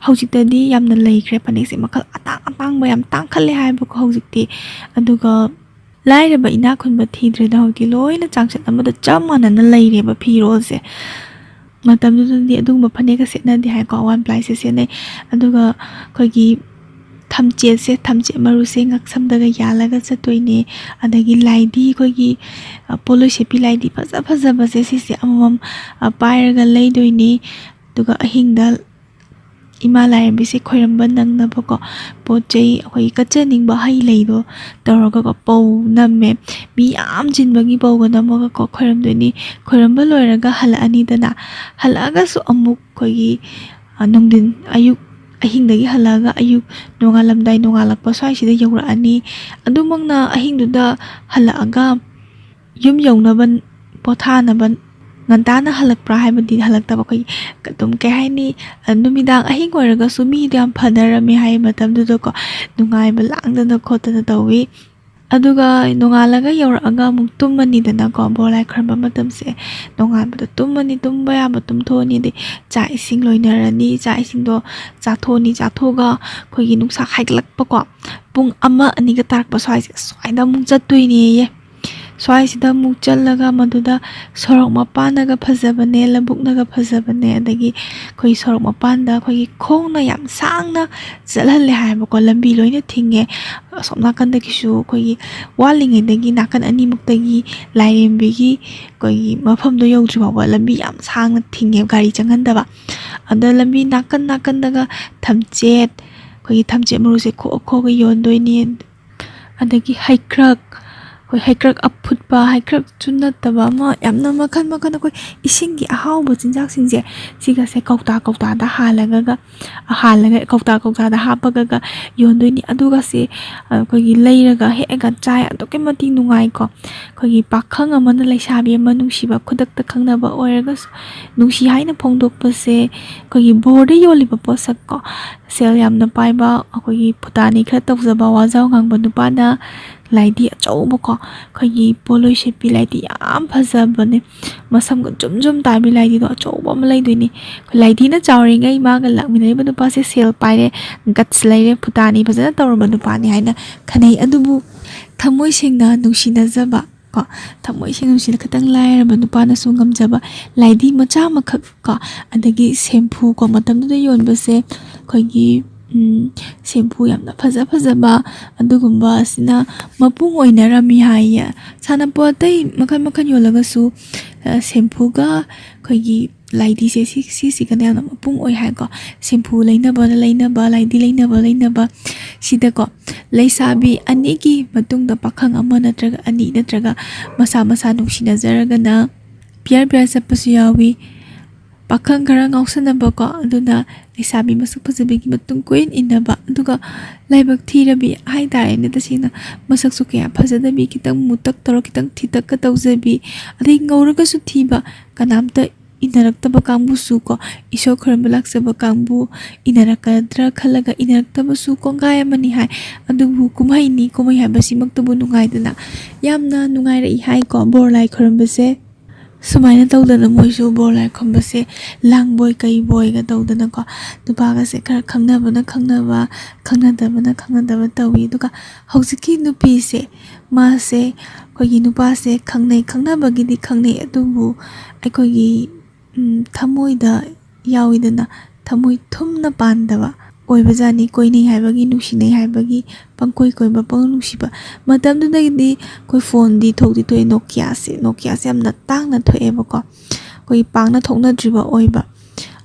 ꯍꯧꯖꯤꯛꯇꯗꯤ ꯌꯥꯝꯅ ꯂꯩꯈ꯭ꯔꯦ ꯐꯅꯦꯛꯁꯦ, ꯃꯈꯜ ꯑꯇꯥꯡ ꯑꯇꯥꯡꯕ ꯌꯥꯝ ꯇꯥꯡꯈꯠꯂꯦ ꯍꯥꯏꯕꯀꯣ ꯍꯧꯖꯤꯛꯇꯤ꯫ ꯑꯗꯨꯒ ꯂꯥꯏꯔꯕ ꯏꯅꯥꯛ ꯈꯨꯟꯕ ꯊꯤꯗ꯭ꯔꯦꯗ, ꯍꯧꯖꯤꯛꯇꯤ ꯂꯣꯏꯅ ꯆꯥꯡꯆꯠ ꯑꯃꯗ ꯆꯞ ꯃꯥꯟꯅꯅ ꯂꯩꯔꯦꯕ ꯐꯤꯔꯣꯜꯁꯦ꯫ ꯃꯇꯝꯗꯨꯗꯗꯤ ꯑꯗꯨꯒꯨꯝꯕ ꯐꯅꯦꯛꯀ ꯁꯦꯠꯅꯗꯦ ꯍꯥꯏꯀꯣ, one plyꯁꯦ ꯁꯦꯠꯅꯩ꯫ ꯑꯗꯨꯒ ꯑꯩꯈꯣꯏꯒꯤ ꯊꯝꯆꯦꯠꯁꯦ, ꯊꯝꯆꯦꯠ ꯃꯔꯨꯁꯦ ꯉꯛꯁꯝꯗꯒ ꯌꯥꯜꯂꯒ ꯆꯠꯇꯣꯏꯅꯦ꯫ ꯑꯗꯒꯤ ꯂꯥꯏꯙꯤ, ꯑꯩꯈꯣꯏꯒꯤ, ꯑ, ꯄꯣꯠꯂꯣꯏ ꯁꯦꯠꯄꯤ ꯂꯥꯏꯙꯤ ꯐꯖ ꯐꯖꯕꯁꯦ, ꯁꯤꯁꯦ ꯑꯃꯃꯝ, ꯑ, ꯄꯥꯏꯔꯒ ꯂꯩꯗꯣꯏꯅꯦ꯫ ꯑꯗꯨꯒ ꯑꯍꯤꯡꯗ ꯏꯃꯥ ꯂꯥꯏꯔꯦꯝꯕꯤꯁꯦ ꯈꯣꯏꯔꯝꯕ ꯅꯪꯅꯕꯀꯣ ꯄꯣꯠ ꯆꯩ, ꯑꯩꯈꯣꯏꯒꯤ ꯀꯠꯆꯅꯤꯡꯕ ꯍꯩ ꯂꯩꯗꯣ ꯇꯧꯔꯒꯀꯣ ꯄꯧ ꯅꯝꯃꯦ꯫ ꯃꯤ ꯌꯥꯝ ꯆꯤꯟꯕꯒꯤ ꯄꯧꯒ ꯅꯝꯃꯒꯀꯣ ꯈꯣꯏꯔꯝꯗꯣꯏꯅꯤ꯫ ꯈꯣꯏꯔꯝꯕ ꯂꯣꯏꯔꯒ ꯍꯜꯂꯛꯑꯅꯤꯗꯅ, ꯍꯜꯂꯛꯑꯒꯁꯨ ꯑꯃꯨꯛ ꯑꯩꯈꯣꯏꯒꯤ, ꯑ, ꯅꯨꯡꯊꯤꯟ, ꯑꯌꯨꯛ, ꯑꯍꯤꯡꯗꯒꯤ ꯍꯜꯂꯛꯑꯒ ꯑꯌꯨꯛ ꯅꯣꯡꯉꯥꯜꯂꯝꯗꯥꯏ, ꯅꯣꯡꯉꯥꯜꯂꯛꯄ ꯁ꯭ꯋꯥꯏꯁꯤꯗ ꯌꯧꯔꯛꯑꯅꯤ꯫ ꯑꯗꯨꯃꯛꯅ ꯑꯍꯤꯡꯗꯨꯗ ꯍꯜꯂꯛꯑꯒ ꯌꯨꯝ ꯌꯧꯅꯕ, ꯄꯣꯊꯥꯅꯕ ꯉꯟꯇꯥꯅ ꯍꯜꯂꯛꯄ꯭ꯔꯥ ꯍꯥꯏꯕꯗꯤ ꯍꯜꯂꯛꯇꯕ, ꯑꯩꯈꯣꯏꯒꯤ ꯑꯗꯨꯝ, ꯀꯩ ꯍꯥꯏꯅꯤ, ꯑ, ꯅꯨꯃꯤꯗꯥꯡ ꯑꯍꯤꯡ ꯑꯣꯏꯔꯒꯁꯨ ꯃꯤꯗꯣ ꯌꯥꯝ ꯐꯅꯔꯝꯃꯦ ꯍꯥꯏꯌꯦ ꯃꯇꯝꯗꯨꯗꯀꯣ, ꯅꯨꯡꯉꯥꯏꯕ ꯂꯥꯡꯗꯅ ꯈꯣꯠꯇꯅ ꯇꯧꯋꯤ꯫ ꯑꯗꯨꯒ ꯅꯣꯡꯉꯥꯜꯂꯒ ꯌꯧꯔꯛꯑꯒ ꯑꯃꯨꯛ ꯇꯨꯝꯃꯅꯤꯗꯅꯀꯣ, ꯕꯣꯔ ꯂꯥꯏ ꯈꯣꯏꯔꯝꯕ ꯃꯇꯝꯁꯦ꯫ ꯅꯣꯡꯉꯥꯟꯕꯗ ꯇꯨꯝꯃꯅꯤ, ꯇꯨꯝꯕ ꯌꯥꯕ ꯇꯨꯝꯊꯣꯛꯑꯅꯤ, ꯑꯗꯩ ꯆꯥꯛ ꯏꯁꯤꯡ ꯂꯣꯏꯅꯔꯅꯤ, ꯆꯥꯛ ꯏꯁꯤꯡꯗꯣ ꯆꯥꯊꯣꯛꯑꯅꯤ, ꯆꯥꯊꯣꯛꯑꯒ ꯑꯩꯈꯣꯏꯒꯤ ꯅꯨꯡꯁꯥ ꯍꯥꯏꯒꯠꯂꯛꯄꯀꯣ, ꯄꯨꯡ ꯑꯃ ꯑꯅꯤꯒ ꯇꯥꯔꯛꯄ ꯁ꯭ꯋꯥꯏꯁꯦ, ꯁ꯭ꯋꯥꯏꯗ ꯑꯃꯨꯛ ꯆꯠꯇꯣꯏꯅꯦꯌꯦ꯫ ꯁ꯭ꯋꯥꯏꯁꯤꯗ ꯑꯃꯨꯛ ꯆꯠꯂꯒ ꯃꯗꯨꯗ ꯁꯣꯔꯣꯛ ꯃꯄꯥꯟꯗꯒ ꯐꯖꯕꯅꯦ, ꯂꯧꯕꯨꯛꯅꯒ ꯐꯖꯕꯅꯦ, ꯑꯗꯒꯤ ꯑꯩꯈꯣꯏ ꯁꯣꯔꯣꯛ ꯃꯄꯥꯟꯗ ꯑꯩꯈꯣꯏꯒꯤ ꯈꯣꯡꯅ ꯌꯥꯝ ꯁꯥꯡꯅ ꯆꯠꯍꯜꯂꯦ ꯍꯥꯏꯕꯀꯣ, ꯂꯝꯕꯤ ꯂꯣꯏꯅ ꯊꯤꯡꯉꯦ꯫ ꯑꯁꯣꯝ ꯅꯥꯀꯟꯗꯒꯤꯁꯨ ꯑꯩꯈꯣꯏꯒꯤ ꯋꯥꯠꯂꯤꯉꯩꯗꯒꯤ ꯅꯥꯀꯟ ꯑꯅꯤꯃꯛꯇꯒꯤ ꯂꯥꯏꯔꯦꯝꯕꯤꯒꯤ ꯑꯩꯈꯣꯏꯒꯤ ꯃꯐꯝꯗꯣ ꯌꯧꯗ꯭ꯔꯤ ꯐꯥꯎꯕ ꯂꯝꯕꯤ ꯌꯥꯝ ꯁꯥꯡꯅ ꯊꯤꯡꯉꯦ, ꯒꯥꯔꯤ ꯆꯪꯍꯟꯗꯕ꯫ ꯑꯗ ꯂꯝꯕꯤ ꯅꯥꯀꯟ ꯅꯥꯀꯟꯗꯒ ꯊꯝꯆꯦꯠ, ꯑꯩꯈꯣꯏꯒꯤ ꯊꯝꯆꯦꯠ ꯃꯔꯨꯁꯦ ꯈꯣꯛꯑ ꯈꯣꯛꯑꯒ ꯌꯣꯟꯗꯣꯏꯅꯦ꯫ ꯑꯗꯒꯤ ꯍꯩꯀ꯭ꯔꯛ, ꯍꯩꯀ꯭ꯔꯛ ꯑꯐꯨꯠꯄ, ꯍꯩꯀ꯭ꯔꯛꯁꯨ ꯅꯠꯇꯕ ꯑꯃ, ꯌꯥꯝꯅ ꯃꯈꯜ ꯃꯈꯜ, ꯑꯩꯈꯣꯏ ꯏꯁꯤꯡꯒꯤ ꯑꯍꯥꯎꯕ ꯆꯤꯟꯖꯥꯛꯁꯤꯡꯁꯦ, ꯁꯤꯒꯁꯦ ꯀꯧꯇꯥ ꯀꯧꯇꯥꯗ ꯍꯥꯜꯂꯒ, ꯍꯥꯜꯂꯒ, ꯀꯧꯇꯥ ꯀꯧꯇꯥꯗ ꯍꯥꯞꯄꯒꯒ ꯌꯣꯟꯗꯣꯏꯅꯤ꯫ ꯑꯗꯨꯒꯁꯦ ꯑꯩꯈꯣꯏꯒꯤ ꯂꯩꯔꯒ ꯍꯦꯛꯑꯒ ꯆꯥꯏ꯫ ꯑꯗꯨꯛꯀꯤ ꯃꯇꯤꯛ ꯅꯨꯡꯉꯥꯏꯀꯣ꯫ ꯑꯩꯈꯣꯏꯒꯤ ꯄꯥꯈꯪ ꯑꯃꯅ ꯂꯩꯁꯥꯕꯤ ꯑꯃ ꯅꯨꯡꯁꯤꯕ, ꯈꯨꯗꯛꯇ ꯈꯪꯅꯕ ꯑꯣꯏꯔꯒꯁꯨ, ꯅꯨꯡꯁꯤ ꯍꯥꯏꯅ ꯐꯣꯡꯗꯣꯛꯄꯁꯦ, ꯑꯩꯈꯣꯏꯒꯤ ꯕꯣꯔꯗ ꯌꯣꯜꯂꯤꯕ ꯄꯣꯠꯁꯛꯀꯣ, ꯁꯦꯜ ꯌꯥꯝꯅ ꯄꯥꯏꯕ, ꯑꯩꯈꯣꯏꯒꯤ ꯐꯨꯇꯥꯅꯤ ꯈꯔ ꯇꯧꯖꯕ, ꯋꯥꯖꯥꯎ ꯉꯥꯡꯕ ꯅꯨꯄꯥꯅ ꯂꯥꯏꯗꯤ ꯑꯆꯧꯕꯀꯣ, ꯑꯩꯈꯣꯏꯒꯤ ꯄꯣꯂꯣꯏ ꯁꯦꯠꯄꯤ ꯂꯥꯏꯗꯤ ꯌꯥꯝ ꯐꯖꯕꯅꯦ꯫ ꯃꯁꯝꯒ ꯖꯨꯝ ꯖꯨꯝ ꯇꯥꯕꯤ ꯂꯥꯏꯗꯤꯗꯣ ꯑꯆꯧꯕ ꯑꯃ ꯂꯩꯗꯣꯏꯅꯤ꯫ ꯑꯩꯈꯣꯏ ꯂꯥꯏꯗꯤꯅ ꯆꯥꯎꯔꯤꯉꯩ ꯃꯥꯒ ꯂꯥꯛꯃꯤꯟꯅꯔꯤꯕ ꯅꯨꯄꯥꯁꯦ ꯁꯦꯜ ꯄꯥꯏꯔꯦ, ꯒꯠꯁ ꯂꯩꯔꯦ, ꯐꯨꯇꯥꯅꯤ ꯐꯖꯅ ꯇꯧꯔꯕ ꯅꯨꯄꯥꯅꯤ ꯍꯥꯏꯅ ꯈꯟꯅꯩ꯫ ꯑꯗꯨꯕꯨ ꯊꯃꯣꯏ ꯁꯦꯡꯅ ꯅꯨꯡꯁꯤꯅꯖꯕ ꯀꯣ, ꯊꯃꯣꯏ ꯁꯦꯡꯅ ꯅꯨꯡꯁꯤꯅ ꯈꯤꯇꯪ ꯂꯥꯏꯔꯕ ꯅꯨꯄꯥꯅꯁꯨ ꯉꯝꯖꯕ ꯂꯥꯏꯗꯤ ꯃꯆꯥ ꯑꯃꯈꯛ ꯀꯣ, ꯑꯗꯒꯤ ꯁꯦꯝꯐꯨ ꯀꯣ, ꯃꯇꯝꯗꯨꯗ ꯌꯣꯟꯕꯁꯦ ꯑꯩꯈꯣꯏꯒꯤ, ꯎꯝ, ꯁꯦꯝꯐꯨ ꯌꯥꯝꯅ ꯐꯖ ꯐꯖꯕ ꯑꯗꯨꯒꯨꯝꯕ ꯑꯁꯤꯅ ꯃꯄꯨꯡ ꯑꯣꯏꯅꯔꯝꯃꯤ ꯍꯥꯏꯌꯦ꯫ ꯁꯥꯟꯅꯄꯣꯠ ꯑꯇꯩ ꯃꯈꯜ ꯃꯈꯜ ꯌꯣꯜꯂꯒꯁꯨ, ꯑ, ꯁꯦꯝꯐꯨꯒ ꯑꯩꯈꯣꯏꯒꯤ ꯂꯥꯏꯗꯤꯁꯦ ꯁꯤ-, ꯁꯤꯁꯤꯒꯅ ꯌꯥꯝꯅ ꯃꯄꯨꯡ ꯑꯣꯏ ꯍꯥꯏꯀꯣ꯫ ꯁꯦꯝꯐꯨ ꯂꯩꯅꯕꯅ ꯂꯩꯅꯕ, ꯂꯥꯏꯗꯤ ꯂꯩꯅꯕ ꯂꯩꯅꯕ ꯁꯤꯗꯀꯣ, ꯂꯩꯁꯥꯕꯤ ꯑꯅꯤꯒꯤ ꯃꯇꯨꯡꯗ ꯄꯥꯈꯪ ꯑꯃ ꯅꯠꯇ꯭ꯔꯒ ꯑꯅꯤ ꯅꯠꯇ꯭ꯔꯒ ꯃꯁꯥ ꯃꯁꯥ ꯅꯨꯡꯁꯤꯅꯖꯔꯒꯅ ꯄꯤꯌꯔ ꯄꯤꯌꯔ ꯆꯠꯄꯁꯨ ꯌꯥꯎꯏ꯫ ꯄꯥꯈꯪ ꯈꯔ ꯉꯥꯎꯁꯟꯅꯕꯀꯣ, ꯑꯗꯨꯅ ꯂꯩꯁꯥꯕꯤ ꯃꯁꯛ ꯐꯖꯕꯤꯒꯤ ꯃꯇꯨꯡ ꯀꯣꯏꯏꯟ ꯏꯟꯅꯕ, ꯑꯗꯨꯒ ꯂꯥꯏꯕꯛ ꯊꯤꯔꯕꯤ ꯍꯥꯏꯇꯥꯔꯦꯅꯦ, ꯇꯁꯦꯡꯅ ꯃꯁꯛꯁꯨ ꯀꯌꯥ ꯐꯖꯗꯕꯤ, ꯈꯤꯇꯪ ꯃꯨꯇꯛ ꯇꯧꯔ ꯈꯤꯇꯪ ꯊꯤꯇꯛꯀ ꯇꯧꯖꯕꯤ, ꯑꯗꯩ ꯉꯧꯔꯒꯁꯨ ꯊꯤꯕ, ꯀꯅꯥꯝꯇ ꯏꯟꯅꯔꯛꯇꯕ ꯀꯥꯡꯕꯨꯁꯨ ꯀꯣ, ꯏꯁꯣꯔ ꯈꯣꯏꯔꯝꯕ ꯂꯥꯛꯆꯕ ꯀꯥꯡꯕꯨ ꯏꯟꯅꯔꯛꯀꯗ꯭ꯔꯥ ꯈꯜꯂꯒ ꯏꯟꯅꯔꯛꯇꯕꯁꯨ ꯀꯣꯡꯒꯥꯏ ꯑꯃꯅꯤ ꯍꯥꯏ꯫ ꯑꯗꯨꯕꯨ ꯀꯨꯝꯍꯩꯅꯤ, ꯀꯨꯝꯍꯩ ꯍꯥꯏꯕꯁꯤꯃꯛꯇꯕꯨ ꯅꯨꯡꯉꯥꯏꯗꯅ, ꯌꯥꯝꯅ ꯅꯨꯡꯉꯥꯏꯔꯛꯏ ꯍꯥꯏꯀꯣ ꯕꯣꯔ ꯂꯥꯏ ꯈꯣꯏꯔꯝꯕꯁꯦ꯫ ꯁꯨꯃꯥꯏꯅ ꯇꯧꯗꯅ ꯃꯣꯏꯁꯨ ꯕꯣꯔ ꯂꯥꯏ ꯈꯨꯔꯨꯝꯕꯁꯦ ꯂꯥꯡꯕꯣꯏ ꯀꯩꯕꯣꯏꯒ ꯇꯧꯗꯅꯀꯣ, ꯅꯨꯄꯥꯒꯁꯦ ꯈꯔ ꯈꯪꯅꯕꯅ ꯈꯪꯅꯕ, ꯈꯪꯅꯗꯕꯅ ꯈꯪꯅꯗꯕ ꯇꯧꯏ꯫ ꯑꯗꯨꯒ ꯍꯧꯖꯤꯛꯀꯤ ꯅꯨꯄꯤꯁꯦ, ꯃꯥꯁꯦ ꯑꯩꯈꯣꯏꯒꯤ ꯅꯨꯄꯥꯁꯦ ꯈꯪꯅꯩ, ꯈꯪꯅꯕꯒꯤꯗꯤ ꯈꯪꯅꯩ, ꯑꯗꯨꯕꯨ ꯑꯩꯈꯣꯏꯒꯤ, ꯎꯝ, ꯊꯃꯣꯏꯗ ꯌꯥꯎꯏꯗꯅ, ꯊꯃꯣꯏ ꯊꯨꯝꯅ ꯄꯥꯟꯗꯕ ꯑꯣꯏꯕꯖꯥꯠꯅꯤ꯫ ꯀꯣꯏꯅꯩ ꯍꯥꯏꯕꯒꯤ, ꯅꯨꯡꯁꯤꯅꯩ ꯍꯥꯏꯕꯒꯤ ꯄꯪꯀꯣꯏ ꯀꯣꯏꯕ, ꯄꯪꯅꯨꯡꯁꯤꯕ꯫ ꯃꯇꯝꯗꯨꯗꯒꯤꯗꯤ ꯑꯩꯈꯣꯏ ꯐꯣꯟꯗꯤ ꯊꯣꯛꯇꯤ ꯊꯣꯛꯑꯦ, ꯅꯣꯀꯤꯌꯥꯁꯦ, ꯅꯣꯀꯤꯌꯥꯁꯦ ꯌꯥꯝꯅ ꯇꯥꯡꯅ ꯊꯣꯛꯑꯦꯕꯀꯣ, ꯑꯩꯈꯣꯏ ꯄꯥꯛꯅ ꯊꯣꯛꯅꯗ꯭ꯔꯤꯕ ꯑꯣꯏꯕ꯫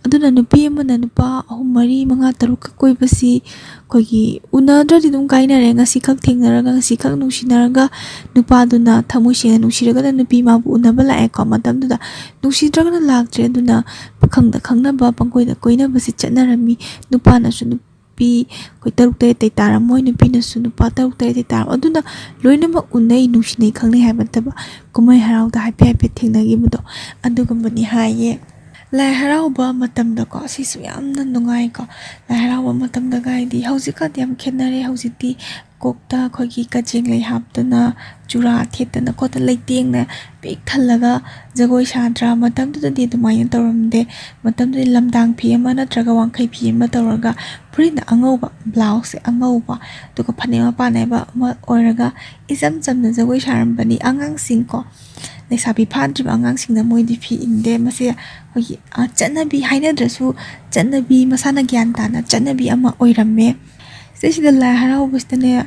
ꯑꯗꯨꯅ ꯅꯨꯄꯤ ꯑꯃꯅ ꯅꯨꯄꯥ ꯑꯍꯨꯝ, ꯃꯔꯤ, ꯃꯉꯥ, ꯇꯔꯨꯛꯀ ꯀꯣꯏꯕꯁꯤ ꯑꯩꯈꯣꯏꯒꯤ ꯎꯅꯗ꯭ꯔꯗꯤ ꯑꯗꯨꯝ ꯀꯥꯏꯅꯔꯦ꯫ ꯉꯁꯤꯈꯛ ꯊꯦꯡꯅꯔꯒ, ꯉꯁꯤꯈꯛ ꯅꯨꯡꯁꯤꯅꯔꯒ, ꯅꯨꯄꯥꯗꯨꯅ ꯊꯃꯣꯏ ꯁꯦꯡꯅ ꯅꯨꯡꯁꯤꯔꯒꯅ ꯅꯨꯄꯤ ꯃꯥꯕꯨ ꯎꯅꯕ ꯂꯥꯛꯑꯦꯀꯣ꯫ ꯃꯇꯝꯗꯨꯗ ꯅꯨꯡꯁꯤꯗ꯭ꯔꯒꯅ ꯂꯥꯛꯇ꯭ꯔꯦ꯫ ꯑꯗꯨꯅ ꯄꯥꯈꯪꯗ ꯈꯪꯅꯕ, ꯄꯪꯀꯣꯏꯗ ꯀꯣꯏꯅꯕꯁꯤ ꯆꯠꯅꯔꯝꯃꯤ꯫ ꯅꯨꯄꯥꯅꯁꯨ ꯅꯨꯄꯤ ꯑꯩꯈꯣꯏ ꯇꯔꯨꯛ ꯇꯔꯦꯠ ꯇꯩ ꯇꯥꯔꯝꯃꯣꯏ, ꯅꯨꯄꯤꯅꯁꯨ ꯅꯨꯄꯥ ꯇꯔꯨꯛ ꯇꯔꯦꯠ ꯇꯩ ꯇꯥꯔꯝꯃꯣꯏ꯫ ꯑꯗꯨꯅ ꯂꯣꯏꯅꯃꯛ ꯎꯅꯩ, ꯅꯨꯡꯁꯤꯅꯩ, ꯈꯪꯅꯩ ꯍꯥꯏꯕ ꯅꯠꯇꯕ, ꯀꯨꯝꯍꯩ ꯍꯔꯥꯎꯗ ꯍꯥꯏꯐꯦꯠ ꯍꯥꯏꯐꯦꯠ ꯊꯦꯡꯅꯈꯤꯕꯗꯣ ꯑꯗꯨꯒꯨꯝꯕꯅꯤ ꯍꯥꯏꯌꯦ꯫ ꯂꯥꯏ ꯍꯔꯥꯎꯕ ꯃꯇꯝꯗꯀꯣ, ꯁꯤꯁꯨ ꯌꯥꯝꯅ ꯅꯨꯡꯉꯥꯏꯀꯣ꯫ ꯂꯥꯏ ꯍꯔꯥꯎꯕ ꯃꯇꯝꯗꯒ ꯍꯥꯏꯗꯤ ꯍꯧꯖꯤꯛꯀꯗꯤ ꯌꯥꯝ ꯈꯦꯠꯅꯔꯦ꯫ ꯍꯧꯖꯤꯛꯇꯤ ꯀꯣꯛꯇ ꯑꯩꯈꯣꯏꯒꯤ ꯀꯖꯦꯡ ꯂꯩ ꯍꯥꯞꯇꯅ, ꯆꯨꯔꯥ ꯊꯦꯠꯇꯅ ꯈꯣꯠꯇꯅ, ꯂꯩꯇꯦꯡꯅ ꯄꯤꯛ ꯊꯜꯂꯒ ꯖꯒꯣꯏ ꯁꯥꯗ꯭ꯔꯥ? ꯃꯇꯝꯗꯨꯗꯗꯤ ꯑꯗꯨꯃꯥꯏꯅ ꯇꯧꯔꯝꯗꯦ꯫ ꯃꯇꯝꯗꯨꯗꯤ ꯂꯝꯗꯥꯡ ꯐꯤ ꯑꯃ ꯅꯠꯇ꯭ꯔꯒ ꯋꯥꯡꯈꯩ ꯐꯤ ꯑꯃ ꯇꯧꯔꯒ, ꯐꯨꯔꯤꯠꯅ ꯑꯉꯧꯕ, ꯕ꯭ꯂꯥꯎꯁꯁꯦ ꯑꯉꯧꯕ, ꯑꯗꯨꯒ ꯐꯅꯦꯛ ꯃꯄꯥꯟ ꯅꯥꯏꯕ ꯑꯃ ꯑꯣꯏꯔꯒ ꯏꯆꯝ ꯆꯝꯅ ꯖꯒꯣꯏ ꯁꯥꯔꯝꯕꯅꯤ꯫ ꯑꯉꯥꯡꯁꯤꯡꯀꯣ, ꯂꯩꯁꯥꯕꯤ ꯐꯥꯗ꯭ꯔꯤꯕ ꯑꯉꯥꯡꯁꯤꯡꯅ ꯃꯣꯏꯗꯤ ꯐꯤ ꯏꯟꯗꯦ꯫ ꯃꯁꯤ ꯑꯩꯈꯣꯏꯒꯤ, ꯑ, ꯆꯠꯅꯕꯤ ꯍꯥꯏꯅꯗ꯭ꯔꯁꯨ, ꯆꯠꯅꯕꯤ ꯃꯁꯥꯅ ꯒ꯭ꯌꯥꯟ ꯇꯥꯅ ꯆꯠꯅꯕꯤ ꯑꯃ ꯑꯣꯏꯔꯝꯃꯦ꯫ ꯁꯤꯗꯩꯁꯤꯗ ꯂꯥꯏ ꯍꯔꯥꯎꯕꯁꯤꯗꯅꯦ,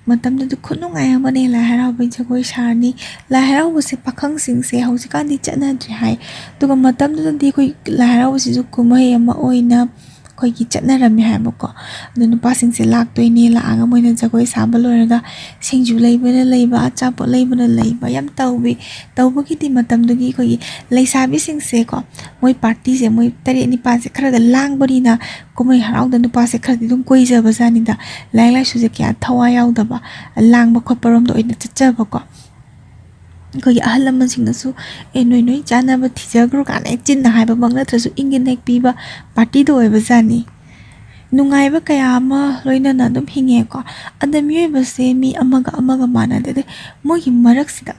ꯃꯇꯝꯗꯨꯗ ꯈꯨꯅꯨꯡꯉꯥꯏ ꯑꯃꯅꯦ꯫ ꯂꯥꯏ ꯍꯔꯥꯎꯕꯒꯤ ꯖꯒꯣꯏ ꯁꯥꯔꯅꯤ꯫ ꯂꯥꯏ ꯍꯔꯥꯎꯕꯁꯦ ꯄꯥꯈꯪꯁꯤꯡꯁꯦ ꯍꯧꯖꯤꯛꯀꯥꯟꯗꯤ ꯆꯠꯅꯗ꯭ꯔꯦ ꯍꯥꯏ, ꯑꯗꯨꯒ ꯃꯇꯝꯗꯨꯗꯗꯤ ꯑꯩꯈꯣꯏ ꯂꯥꯏ ꯍꯔꯥꯎꯕꯁꯤꯁꯨ ꯀꯨꯝꯍꯩ ꯑꯃ ꯑꯣꯏꯅ ꯑꯩꯈꯣꯏꯒꯤ ꯆꯠꯅꯔꯝꯃꯦ ꯍꯥꯏꯕꯀꯣ꯫ ꯑꯗꯣ ꯅꯨꯄꯥꯁꯤꯡꯁꯦ ꯂꯥꯛꯇꯣꯏꯅꯦ, ꯂꯥꯛꯑꯒ ꯃꯣꯏꯅ ꯖꯒꯣꯏ ꯁꯥꯕ ꯂꯣꯏꯔꯒ ꯁꯤꯡꯖꯨ ꯂꯩꯕꯅ ꯂꯩꯕ, ꯑꯆꯥꯄꯣꯠ ꯂꯩꯕꯅ ꯂꯩꯕ ꯌꯥꯝ ꯇꯧꯋꯤ꯫ ꯇꯧꯕꯒꯤꯗꯤ ꯃꯇꯝꯗꯨꯒꯤ ꯑꯩꯈꯣꯏꯒꯤ ꯂꯩꯁꯥꯕꯤꯁꯤꯡꯁꯦꯀꯣ, ꯃꯣꯏ ꯄꯥꯔꯇꯤꯁꯦ ꯃꯣꯏ ꯇꯔꯦꯠ ꯅꯤꯄꯥꯜꯁꯦ ꯈꯔꯒ ꯂꯥꯡꯕꯅꯤꯅ, ꯀꯨꯝꯍꯩ ꯍꯔꯥꯎꯗ ꯅꯨꯄꯥꯁꯦ ꯈꯔꯗꯤ ꯑꯗꯨꯝ ꯀꯣꯏꯖꯕꯖꯥꯠꯅꯤꯗ꯫ ꯂꯥꯏꯔꯤꯛ ꯂꯥꯏꯁꯨꯁꯦ ꯀꯌꯥ ꯊꯋꯥꯏ ꯌꯥꯎꯗꯕ, ꯂꯥꯡꯕ ꯈꯣꯠꯄꯔꯣꯝꯗ ꯑꯣꯏꯅ ꯆꯠꯆꯕꯀꯣ꯫ ꯑꯩꯈꯣꯏꯒꯤ ꯑꯍꯜ ꯂꯃꯟꯁꯤꯡꯅꯁꯨ, "ꯑꯦ, ꯅꯣꯏ ꯅꯣꯏ ꯆꯥꯅꯕ ꯊꯤꯖꯈ꯭ꯔꯣ" ꯀꯥꯏꯅ ꯍꯦꯛ ꯆꯤꯟꯅ ꯍꯥꯏꯕꯃꯛ ꯅꯠꯇ꯭ꯔꯁꯨ, ꯏꯪꯒꯤꯠ ꯍꯦꯛ ꯄꯤꯕ ꯄꯥꯔꯇꯤꯗꯣ ꯑꯣꯏꯕꯖꯥꯠꯅꯤ꯫ ꯅꯨꯡꯉꯥꯏꯕ ꯀꯌꯥ ꯑꯃ ꯂꯣꯏꯅꯅ ꯑꯗꯨꯝ ꯍꯤꯡꯉꯦꯀꯣ꯫ ꯑꯗ ꯃꯤꯑꯣꯏꯕꯁꯦ ꯃꯤ ꯑꯃꯒ ꯑꯃꯒ ꯃꯥꯟꯅꯗꯦ꯫ ꯑꯗꯩ ꯃꯣꯏꯒꯤ ꯃꯔꯛꯁꯤꯗ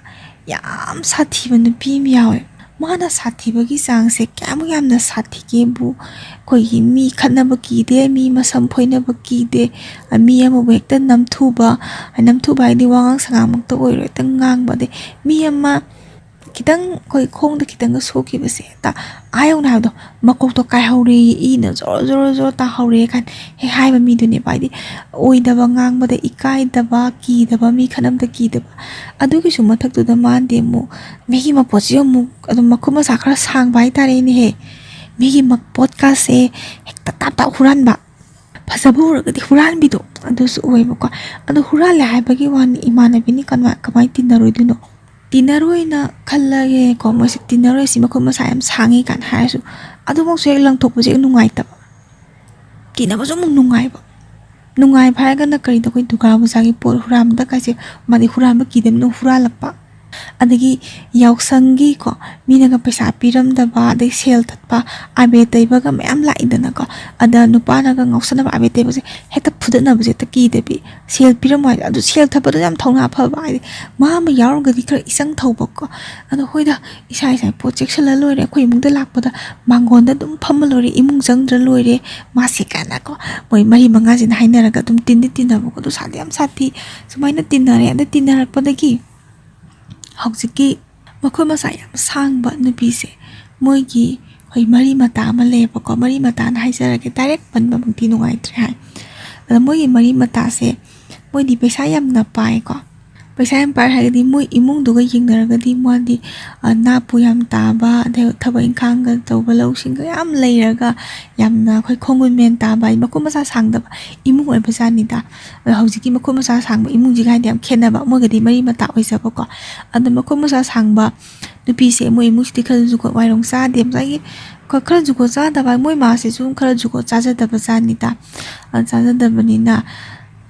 ꯌꯥꯝ ꯁꯥꯊꯤꯕ ꯅꯨꯄꯤ ꯑꯃ ꯌꯥꯎꯋꯦ꯫ ꯃꯥꯅ ꯁꯥꯊꯤꯕꯒꯤ ꯆꯥꯡꯁꯦ ꯀꯌꯥꯃꯨꯛ ꯌꯥꯝꯅ ꯁꯥꯊꯤꯒꯦꯕꯨ, ꯑꯩꯈꯣꯏꯒꯤ ꯃꯤ ꯈꯠꯅꯕ ꯀꯤꯗꯦ, ꯃꯤ ꯃꯁꯝ ꯐꯣꯏꯅꯕ ꯀꯤꯗꯦ, ꯃꯤ ꯑꯃꯕꯨ ꯍꯦꯛꯇ ꯅꯝꯊꯨꯕ, ꯅꯝꯊꯨꯕ ꯍꯥꯏꯗꯤ ꯋꯥꯉꯥꯡ ꯁꯉꯥꯡꯃꯛꯇ ꯑꯣꯏꯔꯣ, ꯍꯦꯛꯇ ꯉꯥꯡꯕ, ꯑꯗꯩ ꯃꯤ ꯑꯃ ꯈꯤꯇꯪ ꯑꯩꯈꯣꯏ ꯈꯣꯡꯗ ꯈꯤꯇꯪꯒ ꯁꯣꯛꯈꯤꯕꯁꯦ ꯍꯦꯛꯇ ꯑꯥ ꯌꯧꯅ ꯍꯥꯏꯕꯗꯣ, "ꯃꯀꯣꯛꯇꯣ ꯀꯥꯏꯍꯧꯔꯦ, ꯏꯅ ꯖꯣꯔꯣ ꯖꯣꯔꯣ ꯖꯣꯔꯣ ꯇꯥꯍꯧꯔꯦ" ꯀꯥꯏꯅ ꯍꯦꯛ ꯍꯥꯏꯕ ꯃꯤꯗꯨꯅꯦꯕ꯫ ꯍꯥꯏꯗꯤ ꯑꯣꯏꯗꯕ ꯉꯥꯡꯕꯗ ꯏꯀꯥꯏꯗꯕ, ꯀꯤꯗꯕ, ꯃꯤ ꯈꯠꯅꯕꯗ ꯀꯤꯗꯕ꯫ ꯑꯗꯨꯒꯤꯁꯨ ꯃꯊꯛꯇꯨꯗ ꯃꯥꯗꯤ ꯑꯃꯨꯛ ꯃꯤꯒꯤ ꯃꯄꯣꯠꯁꯤ ꯑꯃꯨꯛ ꯑꯗꯨꯝ ꯃꯈꯨꯠ ꯃꯁꯥ ꯈꯔ ꯁꯥꯡꯕ ꯍꯥꯏꯇꯥꯔꯦꯅꯦꯍꯦ꯫ ꯃꯤꯒꯤ ꯃ-, ꯄꯣꯠꯀꯥꯁꯦ ꯍꯦꯛꯇ ꯇꯥꯞ ꯇꯥꯞ ꯍꯨꯔꯥꯟꯕ, ꯐꯖꯕ ꯎꯔꯒꯗꯤ ꯍꯨꯔꯥꯟꯕꯤꯗꯣ ꯑꯗꯨꯁꯨ ꯑꯣꯏꯕꯀꯣ꯫ ꯑꯗꯣ ꯍꯨꯔꯥꯜꯂꯦ ꯍꯥꯏꯕꯒꯤ ꯋꯥꯅꯤ, ꯏꯃꯥꯟꯅꯕꯤꯅꯤ ꯀꯃꯥꯏ-, ꯀꯃꯥꯏꯅ ꯇꯤꯟꯅꯔꯣꯏꯗꯣꯏꯅꯣ? ꯇꯤꯟꯅꯔꯣꯏꯅ ꯈꯜꯂꯒꯦꯀꯣ, ꯃꯣꯏꯁꯦ ꯇꯤꯟꯅꯔꯣꯏꯁꯤ, ꯃꯈꯨꯠ ꯃꯁꯥ ꯌꯥꯝ ꯁꯥꯡꯉꯤ ꯀꯥꯏꯅ ꯍꯥꯏꯔꯁꯨ, ꯑꯗꯨꯃꯛꯁꯨ ꯍꯦꯛ ꯂꯪꯊꯣꯛꯄꯁꯦ ꯍꯦꯛ ꯅꯨꯡꯉꯥꯏꯇꯕ, ꯀꯤꯅꯕꯁꯨ ꯑꯃꯨꯛ ꯅꯨꯡꯉꯥꯏꯕ꯫ ꯅꯨꯡꯉꯥꯏꯕ ꯍꯥꯏꯔꯒꯅ ꯀꯔꯤꯗ, ꯑꯩꯈꯣꯏ ꯗꯨꯔꯒꯥ ꯄꯨꯖꯥꯒꯤ ꯄꯣꯠ ꯍꯨꯔꯥꯟꯕꯗ ꯀꯥꯏꯁꯦ, ꯃꯥꯗꯤ ꯍꯨꯔꯥꯟꯕ ꯀꯤꯗꯕꯅꯤꯅ ꯍꯨꯔꯥꯜꯂꯛꯄ꯫ ꯑꯗꯒꯤ ꯌꯥꯎꯁꯪꯒꯤꯀꯣ, ꯃꯤꯅꯒ ꯄꯩꯁꯥ ꯄꯤꯔꯝꯗꯕ, ꯑꯗꯩ ꯁꯦꯜ ꯊꯠꯄ, ꯑꯕꯦꯔ ꯇꯩꯕꯒ ꯃꯌꯥꯝ ꯂꯥꯛꯏꯗꯅꯀꯣ꯫ ꯑꯗ ꯅꯨꯄꯥꯅꯒ ꯉꯥꯎꯁꯟꯅꯕ, ꯑꯕꯦꯔ ꯇꯩꯕꯁꯦ ꯍꯦꯛꯇ ꯐꯨꯗꯠꯅꯕꯁꯦ ꯍꯦꯛꯇ ꯀꯤꯗꯕꯤ, ꯁꯦꯜ ꯄꯤꯔꯝꯃꯣ ꯍꯥꯏꯗꯤ, ꯑꯗꯨ ꯁꯦꯜ ꯊꯠꯄꯗꯣ ꯌꯥꯝ ꯊꯧꯅꯥ ꯐꯕ ꯍꯥꯏꯗꯤ, ꯃꯥ ꯑꯃ ꯌꯥꯎꯔꯒꯗꯤ ꯈꯔ ꯏꯆꯪ ꯊꯧꯕꯀꯣ꯫ ꯑꯗꯣ ꯍꯣꯏꯗ, ꯏꯁꯥ ꯏꯁꯥꯒꯤ ꯄꯣꯠ ꯆꯦꯛꯁꯤꯜꯂ ꯂꯣꯏꯔꯦ, ꯑꯩꯈꯣꯏ ꯏꯃꯨꯡꯗ ꯂꯥꯛꯄꯗ ꯃꯥꯡꯒꯣꯟꯗ ꯑꯗꯨꯝ ꯐꯝꯃ ꯂꯣꯏꯔꯦ, ꯏꯃꯨꯡ ꯆꯪꯗ꯭ꯔ ꯂꯣꯏꯔꯦ, ꯃꯥꯁꯦ ꯀꯥꯏꯅꯀꯣ꯫ ꯃꯣꯏ ꯃꯔꯤ ꯃꯉꯥꯁꯤꯅ ꯍꯥꯏꯅꯔꯒ ꯑꯗꯨꯝ ꯇꯤꯟꯗꯤ ꯇꯤꯟꯅꯕꯀꯣ, ꯑꯗꯨ ꯁꯥꯊꯤ ꯌꯥꯝ ꯁꯥꯊꯤ꯫ ꯁꯨꯃꯥꯏꯅ ꯇꯤꯟꯅꯔꯦ, ꯑꯗ ꯇꯤꯟꯅꯔꯛꯄꯗꯒꯤ ꯍꯧꯖꯤꯛꯀꯤ ꯃꯈꯨꯠ ꯃꯁꯥ ꯌꯥꯝ ꯁꯥꯡꯕ ꯅꯨꯄꯤꯁꯦ, ꯃꯣꯏꯒꯤ, ꯑꯩꯈꯣꯏ ꯃꯔꯤ ꯃꯇꯥ ꯑꯃ ꯂꯩꯌꯦꯕꯀꯣ, ꯃꯔꯤ ꯃꯇꯥꯅ ꯍꯥꯏꯖꯔꯒꯦ, ꯗꯥꯏꯔꯦꯛ ꯄꯟꯕꯃꯛꯇꯤ ꯅꯨꯡꯉꯥꯏꯇ꯭ꯔꯦ ꯍꯥꯏ꯫ ꯑꯗ ꯃꯣꯏꯒꯤ ꯃꯔꯤ ꯃꯇꯥꯁꯦ, ꯃꯣꯏꯗꯤ ꯄꯩꯁꯥ ꯌꯥꯝꯅ ꯄꯥꯏꯀꯣ꯫ ꯄꯩꯁꯥ ꯌꯥꯝ ꯄꯥꯏ ꯍꯥꯏꯔꯒꯗꯤ ꯃꯣꯏ ꯏꯃꯨꯡꯗꯨꯒ ꯌꯦꯡꯅꯔꯒꯗꯤ ꯃꯥꯗꯤ, ꯑ, ꯅꯥꯄꯨ ꯌꯥꯝ ꯇꯥꯕ, ꯑꯗꯩ ꯊꯕꯛ ꯏꯪꯈꯥꯡꯒ ꯇꯧꯕ, ꯂꯧꯁꯤꯡꯒ ꯌꯥꯝ ꯂꯩꯔꯒ, ꯌꯥꯝꯅ ꯑꯩꯈꯣꯏ ꯈꯣꯡꯒꯨꯟ ꯃꯦꯟ ꯇꯥꯕ, ꯍꯥꯏꯗꯤ ꯃꯈꯨꯠ ꯃꯁꯥ ꯁꯥꯡꯗꯕ ꯏꯃꯨꯡ ꯑꯣꯏꯕ ꯖꯥꯠꯅꯤꯗ꯫ ꯑꯗꯣ ꯍꯧꯖꯤꯛꯀꯤ ꯃꯈꯨꯠ ꯃꯁꯥ ꯁꯥꯡꯕ ꯏꯃꯨꯡꯁꯤꯒ ꯍꯥꯏꯗꯤ ꯌꯥꯝ ꯈꯦꯠꯅꯕ, ꯃꯣꯏꯒꯗꯤ ꯃꯔꯤ ꯃꯇꯥ ꯑꯣꯏꯖꯕꯀꯣ꯫ ꯑꯗꯣ ꯃꯈꯨꯠ ꯃꯁꯥ ꯁꯥꯡꯕ ꯅꯨꯄꯤꯁꯦ ꯃꯣꯏ ꯏꯃꯨꯡꯁꯤꯗꯤ ꯈꯔ ꯖꯨꯒꯣꯠ ꯋꯥꯏꯔꯣꯡ ꯆꯥꯗꯦ꯫ ꯉꯁꯥꯏꯒꯤ ꯈ-, ꯈꯔ ꯖꯨꯒꯣꯠ ꯆꯥꯗꯕ, ꯃꯣꯏ ꯃꯥꯁꯤꯁꯨ ꯈꯔ ꯖꯨꯒꯣꯠ ꯆꯥꯖꯗꯕ ꯖꯥꯠꯅꯤꯗ꯫ ꯑ, ꯆꯥꯖꯗꯕꯅꯤꯅ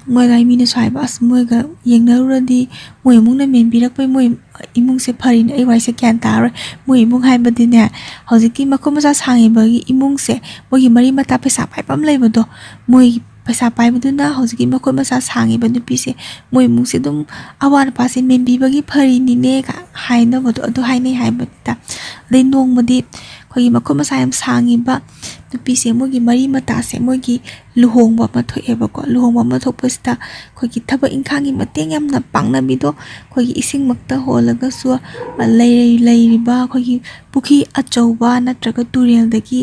ꯃꯣꯏ ꯂꯥꯏ ꯃꯤꯅꯁꯨ ꯍꯥꯏꯕ, "ꯑꯁ, ꯃꯣꯏꯒ ꯌꯦꯡꯅꯔꯨꯔꯗꯤ ꯃꯣꯏ ꯏꯃꯨꯡꯅ ꯃꯦꯟꯕꯤꯔꯛꯄꯩ ꯃꯣꯏ ꯏꯃꯨꯡꯁꯦ ꯐꯔꯤꯅꯦ, ꯑꯩ ꯋꯥꯔꯤꯁꯦ ꯒ꯭ꯌꯥꯟ ꯇꯥꯔꯔꯣꯏ꯫ ꯃꯣꯏ ꯏꯃꯨꯡ ꯍꯥꯏꯕꯗꯤꯅꯦ, ꯍꯧꯖꯤꯛꯀꯤ ꯃꯈꯨꯠ ꯃꯁꯥ ꯁꯥꯡꯉꯤꯕꯒꯤ ꯏꯃꯨꯡꯁꯦ, ꯃꯣꯏꯒꯤ ꯃꯔꯤ ꯃꯇꯥ ꯄꯩꯁꯥ ꯄꯥꯏꯕ ꯑꯃ ꯂꯩꯕꯗꯣ, ꯃꯣꯏ ꯄꯩꯁꯥ ꯄꯥꯏꯕꯗꯨꯅ ꯍꯧꯖꯤꯛꯀꯤ ꯃꯈꯨꯠ ꯃꯁꯥ ꯁꯥꯡꯉꯤꯕ ꯅꯨꯄꯤꯁꯦ, ꯃꯣꯏ ꯏꯃꯨꯡꯁꯦ ꯑꯗꯨꯝ ꯑꯋꯥꯠ ꯑꯄꯥꯁꯦ ꯃꯦꯟꯕꯤꯕꯒꯤ ꯐꯔꯤꯅꯤꯅꯦ" ꯀ ꯍꯥꯏꯅꯕꯗꯣ ꯑꯗꯨ ꯍꯥꯏꯅꯩ ꯍꯥꯏꯕꯅꯤꯗ꯫ ꯑꯗꯩ ꯅꯣꯡꯃꯗꯤ ꯑꯩꯈꯣꯏꯒꯤ ꯃꯈꯨꯠ ꯃꯁꯥ ꯌꯥꯝ ꯁꯥꯡꯉꯤꯕ ꯅꯨꯄꯤꯁꯦ, ꯃꯣꯏꯒꯤ ꯃꯔꯤ ꯃꯇꯥꯁꯦ, ꯃꯣꯏꯒꯤ ꯂꯨꯍꯣꯡꯕ ꯑꯃ ꯊꯣꯛꯑꯦꯕꯀꯣ꯫ ꯂꯨꯍꯣꯡꯕ ꯑꯃ ꯊꯣꯛꯄꯁꯤꯗ ꯑꯩꯈꯣꯏꯒꯤ ꯊꯕꯛ ꯏꯪꯈꯥꯡꯒꯤ ꯃꯇꯦꯡ ꯌꯥꯝꯅ ꯄꯥꯡꯅꯕꯤꯗꯣ, ꯑꯩꯈꯣꯏꯒꯤ ꯏꯁꯤꯡꯃꯛꯇ ꯍꯣꯜꯂꯒꯁꯨ, ꯑ, ꯂꯩ-, ꯂꯩꯔꯤꯕ ꯑꯩꯈꯣꯏꯒꯤ ꯄꯨꯈ꯭ꯔꯤ ꯑꯆꯧꯕ ꯅꯠꯇ꯭ꯔꯒ ꯇꯨꯔꯦꯜꯗꯒꯤ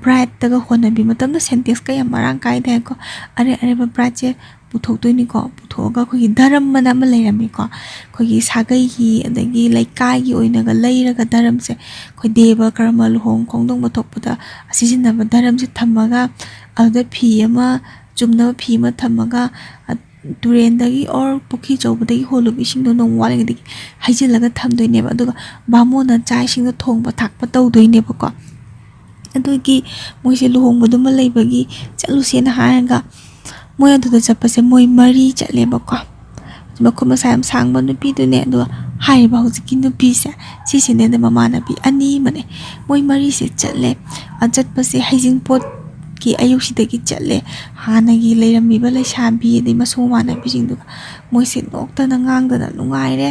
ꯕ꯭ꯔꯥꯏꯠꯇꯒ ꯍꯣꯟꯅꯕꯤ꯫ ꯃꯇꯝꯗ ꯁꯦꯟꯇꯦꯛꯁꯀ ꯌꯥꯝ ꯃꯔꯥꯡ ꯀꯥꯏꯗꯦ ꯍꯥꯏꯀꯣ꯫ ꯑꯔꯩ ꯑꯔꯩꯕ ꯕ꯭ꯔꯥꯏꯠꯁꯦ ꯄꯨꯊꯣꯛꯇꯣꯏꯅꯤꯀꯣ꯫ ꯄꯨꯊꯣꯛꯑꯒ ꯑꯩꯈꯣꯏꯒꯤ ꯙꯔꯝ ꯑꯅ ꯑꯃ ꯂꯩꯔꯝꯃꯤꯀꯣ꯫ ꯑꯩꯈꯣꯏꯒꯤ ꯁꯥꯒꯩꯒꯤ ꯑꯗꯒꯤ ꯂꯩꯀꯥꯏꯒꯤ ꯑꯣꯏꯅꯒ ꯂꯩꯔꯒ ꯙꯔꯝꯁꯦ ꯑꯩꯈꯣꯏ ꯗꯦꯕ ꯀꯔꯃ, ꯂꯨꯍꯣꯡ ꯈꯣꯡꯗꯣꯡꯕ ꯊꯣꯛꯄꯗ ꯁꯤꯖꯤꯟꯅꯕ ꯙꯔꯝꯁꯦ ꯊꯝꯃꯒ, ꯑꯗꯨꯗ ꯐꯤ ꯑꯃ, ꯆꯨꯝꯅꯕ ꯐꯤ ꯑꯃ ꯊꯝꯃꯒ, ꯑ, ꯇꯨꯔꯦꯟꯗꯒꯤ or ꯄꯨꯈ꯭ꯔꯤ ꯑꯆꯧꯕꯗꯒꯤ ꯍꯣꯜꯂꯨꯕ ꯏꯁꯤꯡꯗꯣ ꯅꯣꯡꯃ ꯋꯥꯠꯂꯤꯉꯩꯗꯒꯤ ꯍꯩꯖꯤꯜꯂꯒ ꯊꯝꯗꯣꯏꯅꯦꯕ꯫ ꯑꯗꯨꯒ ꯕꯥꯃꯣꯟꯅ ꯆꯥꯛ ꯏꯁꯤꯡꯗꯣ ꯊꯣꯡꯕ ꯊꯥꯛꯄ ꯇꯧꯗꯣꯏꯅꯦꯕꯀꯣ꯫ ꯑꯗꯨꯒꯤ ꯃꯣꯏꯁꯦ ꯂꯨꯍꯣꯡꯕꯗꯨꯃ ꯂꯩꯕꯒꯤ ꯆꯠꯂꯨꯁꯦꯅ ꯍꯥꯏꯔꯒ ꯃꯣꯏ ꯑꯗꯨꯗ ꯆꯠꯄꯁꯦ ꯃꯣꯏ ꯃꯔꯤ ꯆꯠꯂꯦꯕꯀꯣ꯫ ꯃꯈꯨꯠ ꯃꯁꯥ ꯌꯥꯝ ꯁꯥꯡꯕ ꯅꯨꯄꯤꯗꯨꯅꯦ, ꯑꯗꯨꯒ ꯍꯥꯏꯔꯤꯕ ꯍꯧꯖꯤꯛꯀꯤ ꯅꯨꯄꯤꯁꯦ, ꯁꯤꯁꯤꯅꯦ, ꯑꯗ ꯃꯃꯥꯟꯅꯕꯤ ꯑꯅꯤ ꯑꯃꯅꯦ꯫ ꯃꯣꯏ ꯃꯔꯤꯁꯦ ꯆꯠꯂꯦ꯫ ꯑ, ꯆꯠꯄꯁꯦ ꯍꯩꯖꯤꯡꯄꯣꯠꯀꯤ ꯑꯌꯨꯛꯁꯤꯗꯒꯤ ꯆꯠꯂꯦ꯫ ꯍꯥꯟꯅꯒꯤ ꯂꯩꯔꯝꯃꯤꯕ ꯂꯩꯁꯥꯕꯤ ꯑꯗꯩ ꯃꯁꯨ ꯃꯃꯥꯟꯅꯕꯤꯁꯤꯡꯗꯨꯒ ꯃꯣꯏꯁꯦ ꯅꯣꯛꯇꯅ ꯉꯥꯡꯗꯅ ꯅꯨꯡꯉꯥꯏꯔꯦ꯫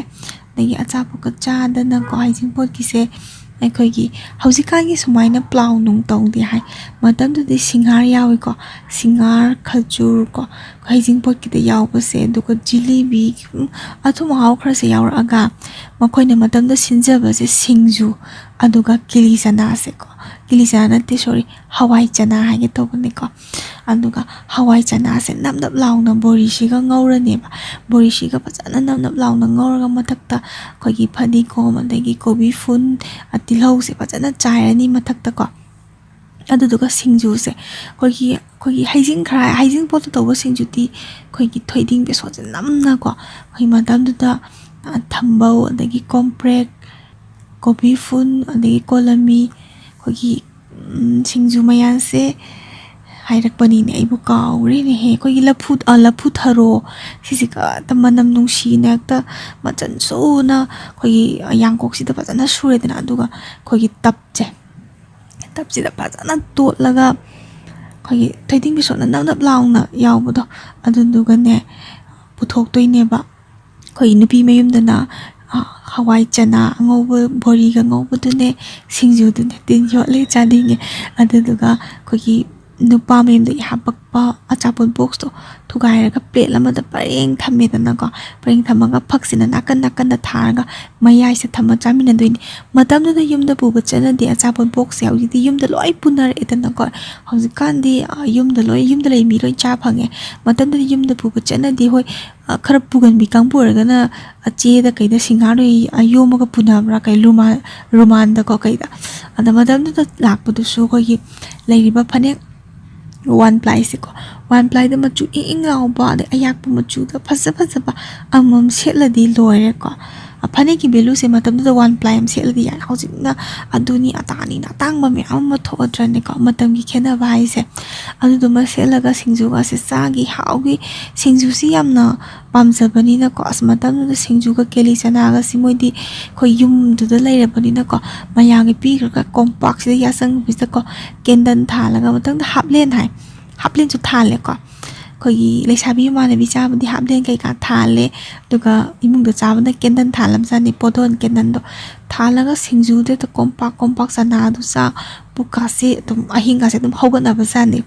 ꯑꯗꯒꯤ ꯑꯆꯥꯄꯣꯠꯀ ꯆꯥꯗꯅꯀꯣ, ꯍꯩꯖꯤꯡꯄꯣꯠꯀꯤꯁꯦ ꯑꯩꯈꯣꯏꯒꯤ ꯍꯧꯖꯤꯛꯀꯥꯟꯒꯤ ꯁꯨꯃꯥꯏꯅ ꯄ꯭ꯂꯥꯎ ꯅꯨꯡ ꯇꯧꯗꯦ ꯍꯥꯏ꯫ ꯃꯇꯝꯗꯨꯗꯤ ꯁꯤꯡꯍꯥꯔ ꯌꯥꯎꯏꯀꯣ, ꯁꯤꯡꯍꯥꯔ, ꯈꯖꯨꯔ ꯀꯣ, ꯍꯩꯖꯤꯡꯄꯣꯠꯀꯤꯗ ꯌꯥꯎꯕꯁꯦ, ꯑꯗꯨꯒ ꯖꯤꯂꯤꯕꯤ, ꯎꯝ, ꯑꯊꯨꯝ ꯑꯍꯥꯎ ꯈꯔꯁꯦ ꯌꯥꯎꯔꯛꯑꯒ ꯃꯈꯣꯏꯅ ꯃꯇꯝꯗ ꯁꯤꯟꯖꯕꯁꯦ ꯁꯤꯡꯖꯨ, ꯑꯗꯨꯒ ꯀꯤꯂꯤ ꯆꯅꯥꯁꯦꯀꯣ, ꯀꯤꯂꯤ ꯆꯅꯥ ꯅꯠꯇꯦ, ꯁꯣꯔꯤ, ꯍꯋꯥꯏ ꯆꯅꯥ ꯍꯥꯏꯒꯦ ꯇꯧꯕꯅꯤꯀꯣ꯫ ꯑꯗꯨꯒ ꯍꯋꯥꯏ ꯆꯅꯥꯁꯦ ꯅꯞ ꯅꯞ ꯂꯥꯎꯅ ꯕꯣꯔꯤꯁꯤꯒ ꯉꯧꯔꯅꯦꯕ꯫ ꯕꯣꯔꯤꯁꯤꯒ ꯐꯖꯅ ꯅꯞ ꯅꯞ ꯂꯥꯎꯅ ꯉꯧꯔꯒ ꯃꯊꯛꯇ ꯑꯩꯈꯣꯏꯒꯤ ꯐꯗꯤꯒꯣꯝ ꯑꯗꯒꯤ ꯀꯣꯕꯤ ꯐꯨꯟ, ꯑ, ꯇꯤꯜꯍꯧꯁꯦ ꯐꯖꯅ ꯆꯥꯏꯔꯅꯤ ꯃꯊꯛꯇꯀꯣ꯫ ꯑꯗꯨꯗꯨꯒ ꯁꯤꯡꯖꯨꯁꯦ ꯑꯩꯈꯣꯏꯒꯤ, ꯑꯩꯈꯣꯏꯒꯤ ꯍꯩꯖꯤꯡ ꯈꯔ, ꯍꯩꯖꯤꯡ ꯄꯣꯠꯇ ꯇꯧꯕ ꯁꯤꯡꯖꯨꯗꯤ ꯑꯩꯈꯣꯏꯒꯤ ꯊꯣꯏꯗꯤꯡ ꯕꯦꯁꯣꯟꯁꯦ ꯅꯝꯅꯀꯣ, ꯑꯩꯈꯣꯏ ꯃꯇꯝꯗꯨꯗ, ꯑ, ꯊꯝꯕꯧ, ꯑꯗꯒꯤ ꯀꯣꯝꯄ꯭ꯔꯦꯛ, ꯀꯣꯕꯤ ꯐꯨꯟ, ꯑꯗꯒꯤ ꯀꯣꯂꯝꯃꯤ, ꯑꯩꯈꯣꯏꯒꯤ, ꯎꯝ, ꯁꯤꯡꯖꯨ ꯃꯌꯥꯟꯁꯦ ꯍꯥꯏꯔꯛꯄꯅꯤꯅꯦ, ꯑꯩꯕꯨ ꯀꯥꯎꯔꯦꯅꯦꯍꯦ꯫ ꯑꯩꯈꯣꯏꯒꯤ ꯂꯐꯨ, ꯑ, ꯂꯐꯨ ꯊꯔꯣ, ꯁꯤꯁꯤꯒ ꯍꯦꯛꯇ ꯃꯅꯝ ꯅꯨꯡꯁꯤꯅ ꯍꯦꯛꯇ ꯃꯆꯟ ꯁꯨꯅ ꯑꯩꯈꯣꯏꯒꯤ ꯌꯥꯡꯀꯣꯛꯁꯤꯗ ꯐꯖꯅ ꯁꯨꯔꯦꯗꯅ, ꯑꯗꯨꯒ ꯑꯩꯈꯣꯏꯒꯤ ꯇꯞꯁꯦ, ꯇꯞꯁꯤꯗ ꯐꯖꯅ ꯇꯣꯠꯂꯒ ꯑꯩꯈꯣꯏꯒꯤ ꯊꯣꯏꯗꯤꯡ ꯕꯦꯁꯣꯟꯅ ꯅꯞ ꯅꯞ ꯂꯥꯎꯅ ꯌꯥꯎꯕꯗꯣ, ꯑꯗꯨꯗꯨꯒꯅꯦ ꯄꯨꯊꯣꯛꯇꯣꯏꯅꯦꯕ꯫ ꯑꯩꯈꯣꯏ ꯅꯨꯄꯤ ꯃꯌꯨꯝꯗꯅ, ꯑ, ꯍꯋꯥꯏ ꯆꯅꯥ ꯑꯉꯧꯕ, ꯕꯣꯔꯤꯒ ꯉꯧꯕꯗꯨꯅꯦ, ꯁꯤꯡꯖꯨꯗꯨꯅꯦ, ꯇꯤꯟ ꯌꯣꯠꯂꯦ, ꯆꯥꯅꯤꯡꯉꯦ꯫ ꯑꯗꯨꯗꯨꯒ ꯑꯩꯈꯣꯏꯒꯤ ꯅꯨꯄꯥ ꯃꯌꯨꯝꯗꯒꯤ ꯍꯥꯄꯛꯄ ꯑꯆꯥꯄꯣꯠ ꯕꯣꯛꯁꯇꯣ ꯊꯨꯒꯥꯏꯔꯒ ꯄ꯭ꯂꯦꯠ ꯑꯃꯗ ꯄꯔꯦꯡ ꯊꯝꯃꯦꯗꯅꯀꯣ꯫ ꯄꯔꯦꯡ ꯊꯝꯃꯒ ꯐꯛꯁꯤꯅ ꯅꯥꯀꯟ ꯅꯥꯀꯟꯗ ꯊꯥꯔꯒ ꯃꯌꯥꯏꯁꯦ ꯊꯝꯃ ꯆꯥꯃꯤꯟꯅꯗꯣꯏꯅꯤ꯫ ꯃꯇꯝꯗꯨꯗ ꯌꯨꯝꯗ ꯄꯨꯕ ꯆꯠꯅꯗꯦ ꯑꯆꯥꯄꯣꯠ ꯕꯣꯛꯁꯁꯦ, ꯍꯧꯖꯤꯛꯇꯤ ꯌꯨꯝꯗ ꯂꯣꯏ ꯄꯨꯅꯔꯛꯑꯦꯗꯅꯀꯣ꯫ ꯍꯧꯖꯤꯛꯀꯥꯟꯗꯤ, ꯑ, ꯌꯨꯝꯗ ꯂꯣꯏ, ꯌꯨꯝꯗ ꯂꯩ ꯃꯤ ꯂꯣꯏ ꯆꯥ ꯐꯪꯉꯦ꯫ ꯃꯇꯝꯗꯨꯗ ꯌꯨꯝꯗ ꯄꯨꯕ ꯆꯠꯅꯗꯦ꯫ ꯍꯣꯏ, ꯑ, ꯈꯔ ꯄꯨꯒꯟꯕꯤ ꯀꯥꯡꯕꯨ ꯑꯣꯏꯔꯒꯅ, ꯑ, ꯆꯦꯗ ꯀꯩꯗ ꯁꯤꯡꯍꯥꯔ ꯑꯣꯏ, ꯑ, ꯌꯣꯝꯃꯒ ꯄꯨꯅꯕ꯭ꯔꯥ, ꯀꯩ ꯔꯨꯃꯥꯜ, ꯔꯨꯃꯥꯜꯗꯀꯣ ꯀꯩꯗ꯫ ꯑꯗ ꯃꯇꯝꯗꯨꯗ ꯂꯥꯛꯄꯗꯨꯁꯨ ꯑꯩꯈꯣꯏꯒꯤ ꯂꯩꯔꯤꯕ ꯐꯅꯦꯛ ꯋꯥꯟ ꯄ꯭ꯂꯥꯏꯁꯦꯀꯣ, ꯋꯥꯟ ꯄ꯭ꯂꯥꯏꯗ ꯃꯆꯨ ꯏꯪ ꯏꯪ ꯂꯥꯎꯕ, ꯑꯗꯩ ꯑꯌꯥꯛꯄ ꯃꯆꯨꯗ ꯐꯖ ꯐꯖꯕ ꯑꯃꯃꯝ ꯁꯦꯠꯂꯗꯤ ꯂꯣꯏꯔꯦꯀꯣ꯫ ꯑ, ꯐꯅꯦꯛꯀꯤ ꯚꯦꯂꯨꯁꯦ ꯃꯇꯝꯗꯨꯗ ꯋꯥꯟ ꯄ꯭ꯂꯥꯏ ꯑꯃ ꯁꯦꯠꯂꯗꯤ ꯌꯥꯔꯦ꯫ ꯍꯧꯖꯤꯛꯅ ꯑꯗꯨꯅꯤ ꯑꯗꯥꯅꯤꯅ ꯑꯇꯥꯡꯕ ꯃꯌꯥꯝ ꯑꯃ ꯊꯣꯛꯑꯗ꯭ꯔꯅꯦꯀꯣ, ꯃꯇꯝꯒꯤ ꯈꯦꯠꯅꯕ ꯍꯥꯏꯁꯦ꯫ ꯑꯗꯨꯗꯨꯃ ꯁꯦꯠꯂꯒ ꯁꯤꯡꯖꯨꯒꯁꯦ ꯆꯥꯈꯤ, ꯍꯥꯎꯈꯤ꯫ ꯁꯤꯡꯖꯨꯁꯤ ꯌꯥꯝꯅ ꯄꯥꯝꯖꯕꯅꯤꯅꯀꯣ, ꯑꯁ, ꯃꯇꯝꯗꯨꯗ ꯁꯤꯡꯖꯨꯒ ꯀꯦꯂꯤ ꯆꯅꯥꯒꯁꯤ ꯃꯣꯏꯗꯤ ꯑꯩꯈꯣꯏ ꯌꯨꯝꯗꯨꯗ ꯂꯩꯔꯕꯅꯤꯅꯀꯣ, ꯃꯌꯥꯝꯒꯤ ꯄꯤꯈ꯭ꯔꯒ ꯀꯣꯝꯄꯥꯛꯁꯤꯗ ꯌꯥꯆꯪꯕꯁꯤꯗꯀꯣ, ꯀꯦꯟꯗꯜ ꯊꯥꯜꯂꯒ ꯃꯊꯪꯗ ꯍꯥꯞꯂꯦꯟ ꯍꯥꯏ, ꯍꯥꯞꯂꯦꯟꯁꯨ ꯊꯥꯜꯂꯦꯀꯣ꯫ ꯑꯩꯈꯣꯏꯒꯤ ꯂꯩꯁꯥꯕꯤ ꯃꯃꯥꯟꯅꯕꯤ ꯆꯥꯕꯗꯤ ꯍꯥꯞꯂꯦꯟ ꯀꯩꯀꯥ ꯊꯥꯜꯂꯦ, ꯑꯗꯨꯒ ꯏꯃꯨꯡꯗ ꯆꯥꯕꯅ ꯀꯦꯟꯗꯜ ꯊꯥꯜꯂꯝꯖꯥꯠꯅꯤ, ꯄꯣꯗꯣꯟ ꯀꯦꯟꯗꯜꯗꯣ ꯊꯥꯜꯂꯒ ꯁꯤꯡꯖꯨꯗꯨꯗ ꯀꯣꯝꯄꯥꯛ ꯀꯣꯝꯄꯥꯛ ꯆꯅꯥꯗꯨ ꯆꯥ, ꯄꯨꯛꯀꯥꯁꯦ ꯑꯗꯨꯝ ꯑꯍꯤꯡꯒꯥꯁꯦ ꯑꯗꯨꯝ ꯍꯧꯒꯠꯅꯕꯖꯥꯠꯅꯤ꯫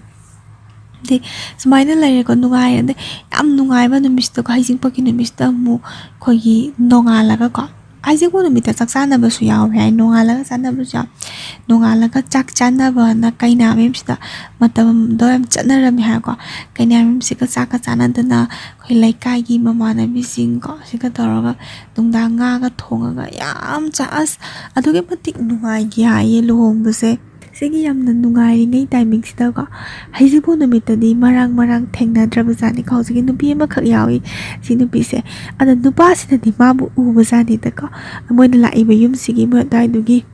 ꯑꯗꯩ ꯁꯨꯃꯥꯏꯅ ꯂꯩꯔꯦꯀꯣ, ꯅꯨꯡꯉꯥꯏꯔꯦ꯫ ꯑꯗꯩ ꯌꯥꯝ ꯅꯨꯡꯉꯥꯏꯕ ꯅꯨꯃꯤꯠꯁꯤꯗꯀꯣ, ꯍꯩꯖꯤꯡꯄꯣꯠꯀꯤ ꯅꯨꯃꯤꯠꯁꯤꯗ ꯑꯃꯨꯛ ꯑꯩꯈꯣꯏꯒꯤ ꯅꯣꯡꯉꯥꯜꯂꯒꯀꯣ, ꯍꯩꯖꯤꯡꯄꯣꯠ ꯅꯨꯃꯤꯠꯇ ꯆꯥꯛ ꯆꯥꯅꯕꯁꯨ ꯌꯥꯎꯋꯦ ꯍꯥꯏ, ꯅꯣꯡꯉꯥꯜꯂꯒ ꯆꯥꯅꯕꯁꯨ ꯌꯥꯎꯋꯦ꯫ ꯅꯣꯡꯉꯥꯜꯂꯒ ꯆꯥꯛ ꯆꯥꯅꯕꯅ ꯀꯩꯅꯥ ꯃꯌꯨꯝꯁꯤꯗ ꯃꯇꯝꯗꯣ ꯌꯥꯝ ꯆꯠꯅꯔꯝꯃꯦ ꯍꯥꯏꯀꯣ꯫ ꯀꯩꯅꯥ ꯃꯌꯨꯝꯁꯤꯒ ꯆꯥꯛꯀ ꯆꯥꯅꯗꯅ ꯑꯩꯈꯣꯏ ꯂꯩꯀꯥꯏꯒꯤ ꯃꯃꯥꯟꯅꯕꯤꯁꯤꯡꯀꯣ, ꯁꯤꯒ ꯇꯧꯔꯒ ꯅꯨꯡꯗꯥꯡ ꯉꯥꯒ ꯊꯣꯡꯉꯒ ꯌꯥꯝ ꯆꯥ-, ꯑꯁ, ꯑꯗꯨꯛꯀꯤ ꯃꯇꯤꯛ ꯅꯨꯡꯉꯥꯏꯈꯤ ꯍꯥꯏꯌꯦ ꯂꯨꯍꯣꯡꯕꯁꯦ꯫ ꯁꯤꯒꯤ ꯌꯥꯝꯅ ꯅꯨꯡꯉꯥꯏꯔꯤꯉꯩ ꯇꯥꯏꯃꯤꯡꯁꯤꯗꯀꯣ, ꯍꯩꯖꯤꯡꯄꯣꯠ ꯅꯨꯃꯤꯠꯇꯗꯤ ꯃꯔꯥꯡ ꯃꯔꯥꯡ ꯊꯦꯡꯅꯗ꯭ꯔꯕꯖꯥꯠꯅꯤꯀꯣ꯫ ꯍꯧꯖꯤꯛꯀꯤ ꯅꯨꯄꯤ ꯑꯃꯈꯛ ꯌꯥꯎꯏ, ꯁꯤ ꯅꯨꯄꯤꯁꯦ꯫ ꯑꯗ ꯅꯨꯄꯥꯁꯤꯅꯗꯤ ꯃꯥꯕꯨ ꯎꯕꯖꯥꯠꯅꯤꯗꯀꯣ꯫ ꯃꯣꯏꯅ ꯂꯥꯛꯏꯕ ꯌꯨꯝꯁꯤꯒꯤ ꯃꯣꯏ ꯑꯗꯨꯋꯥꯏꯗꯨꯒꯤ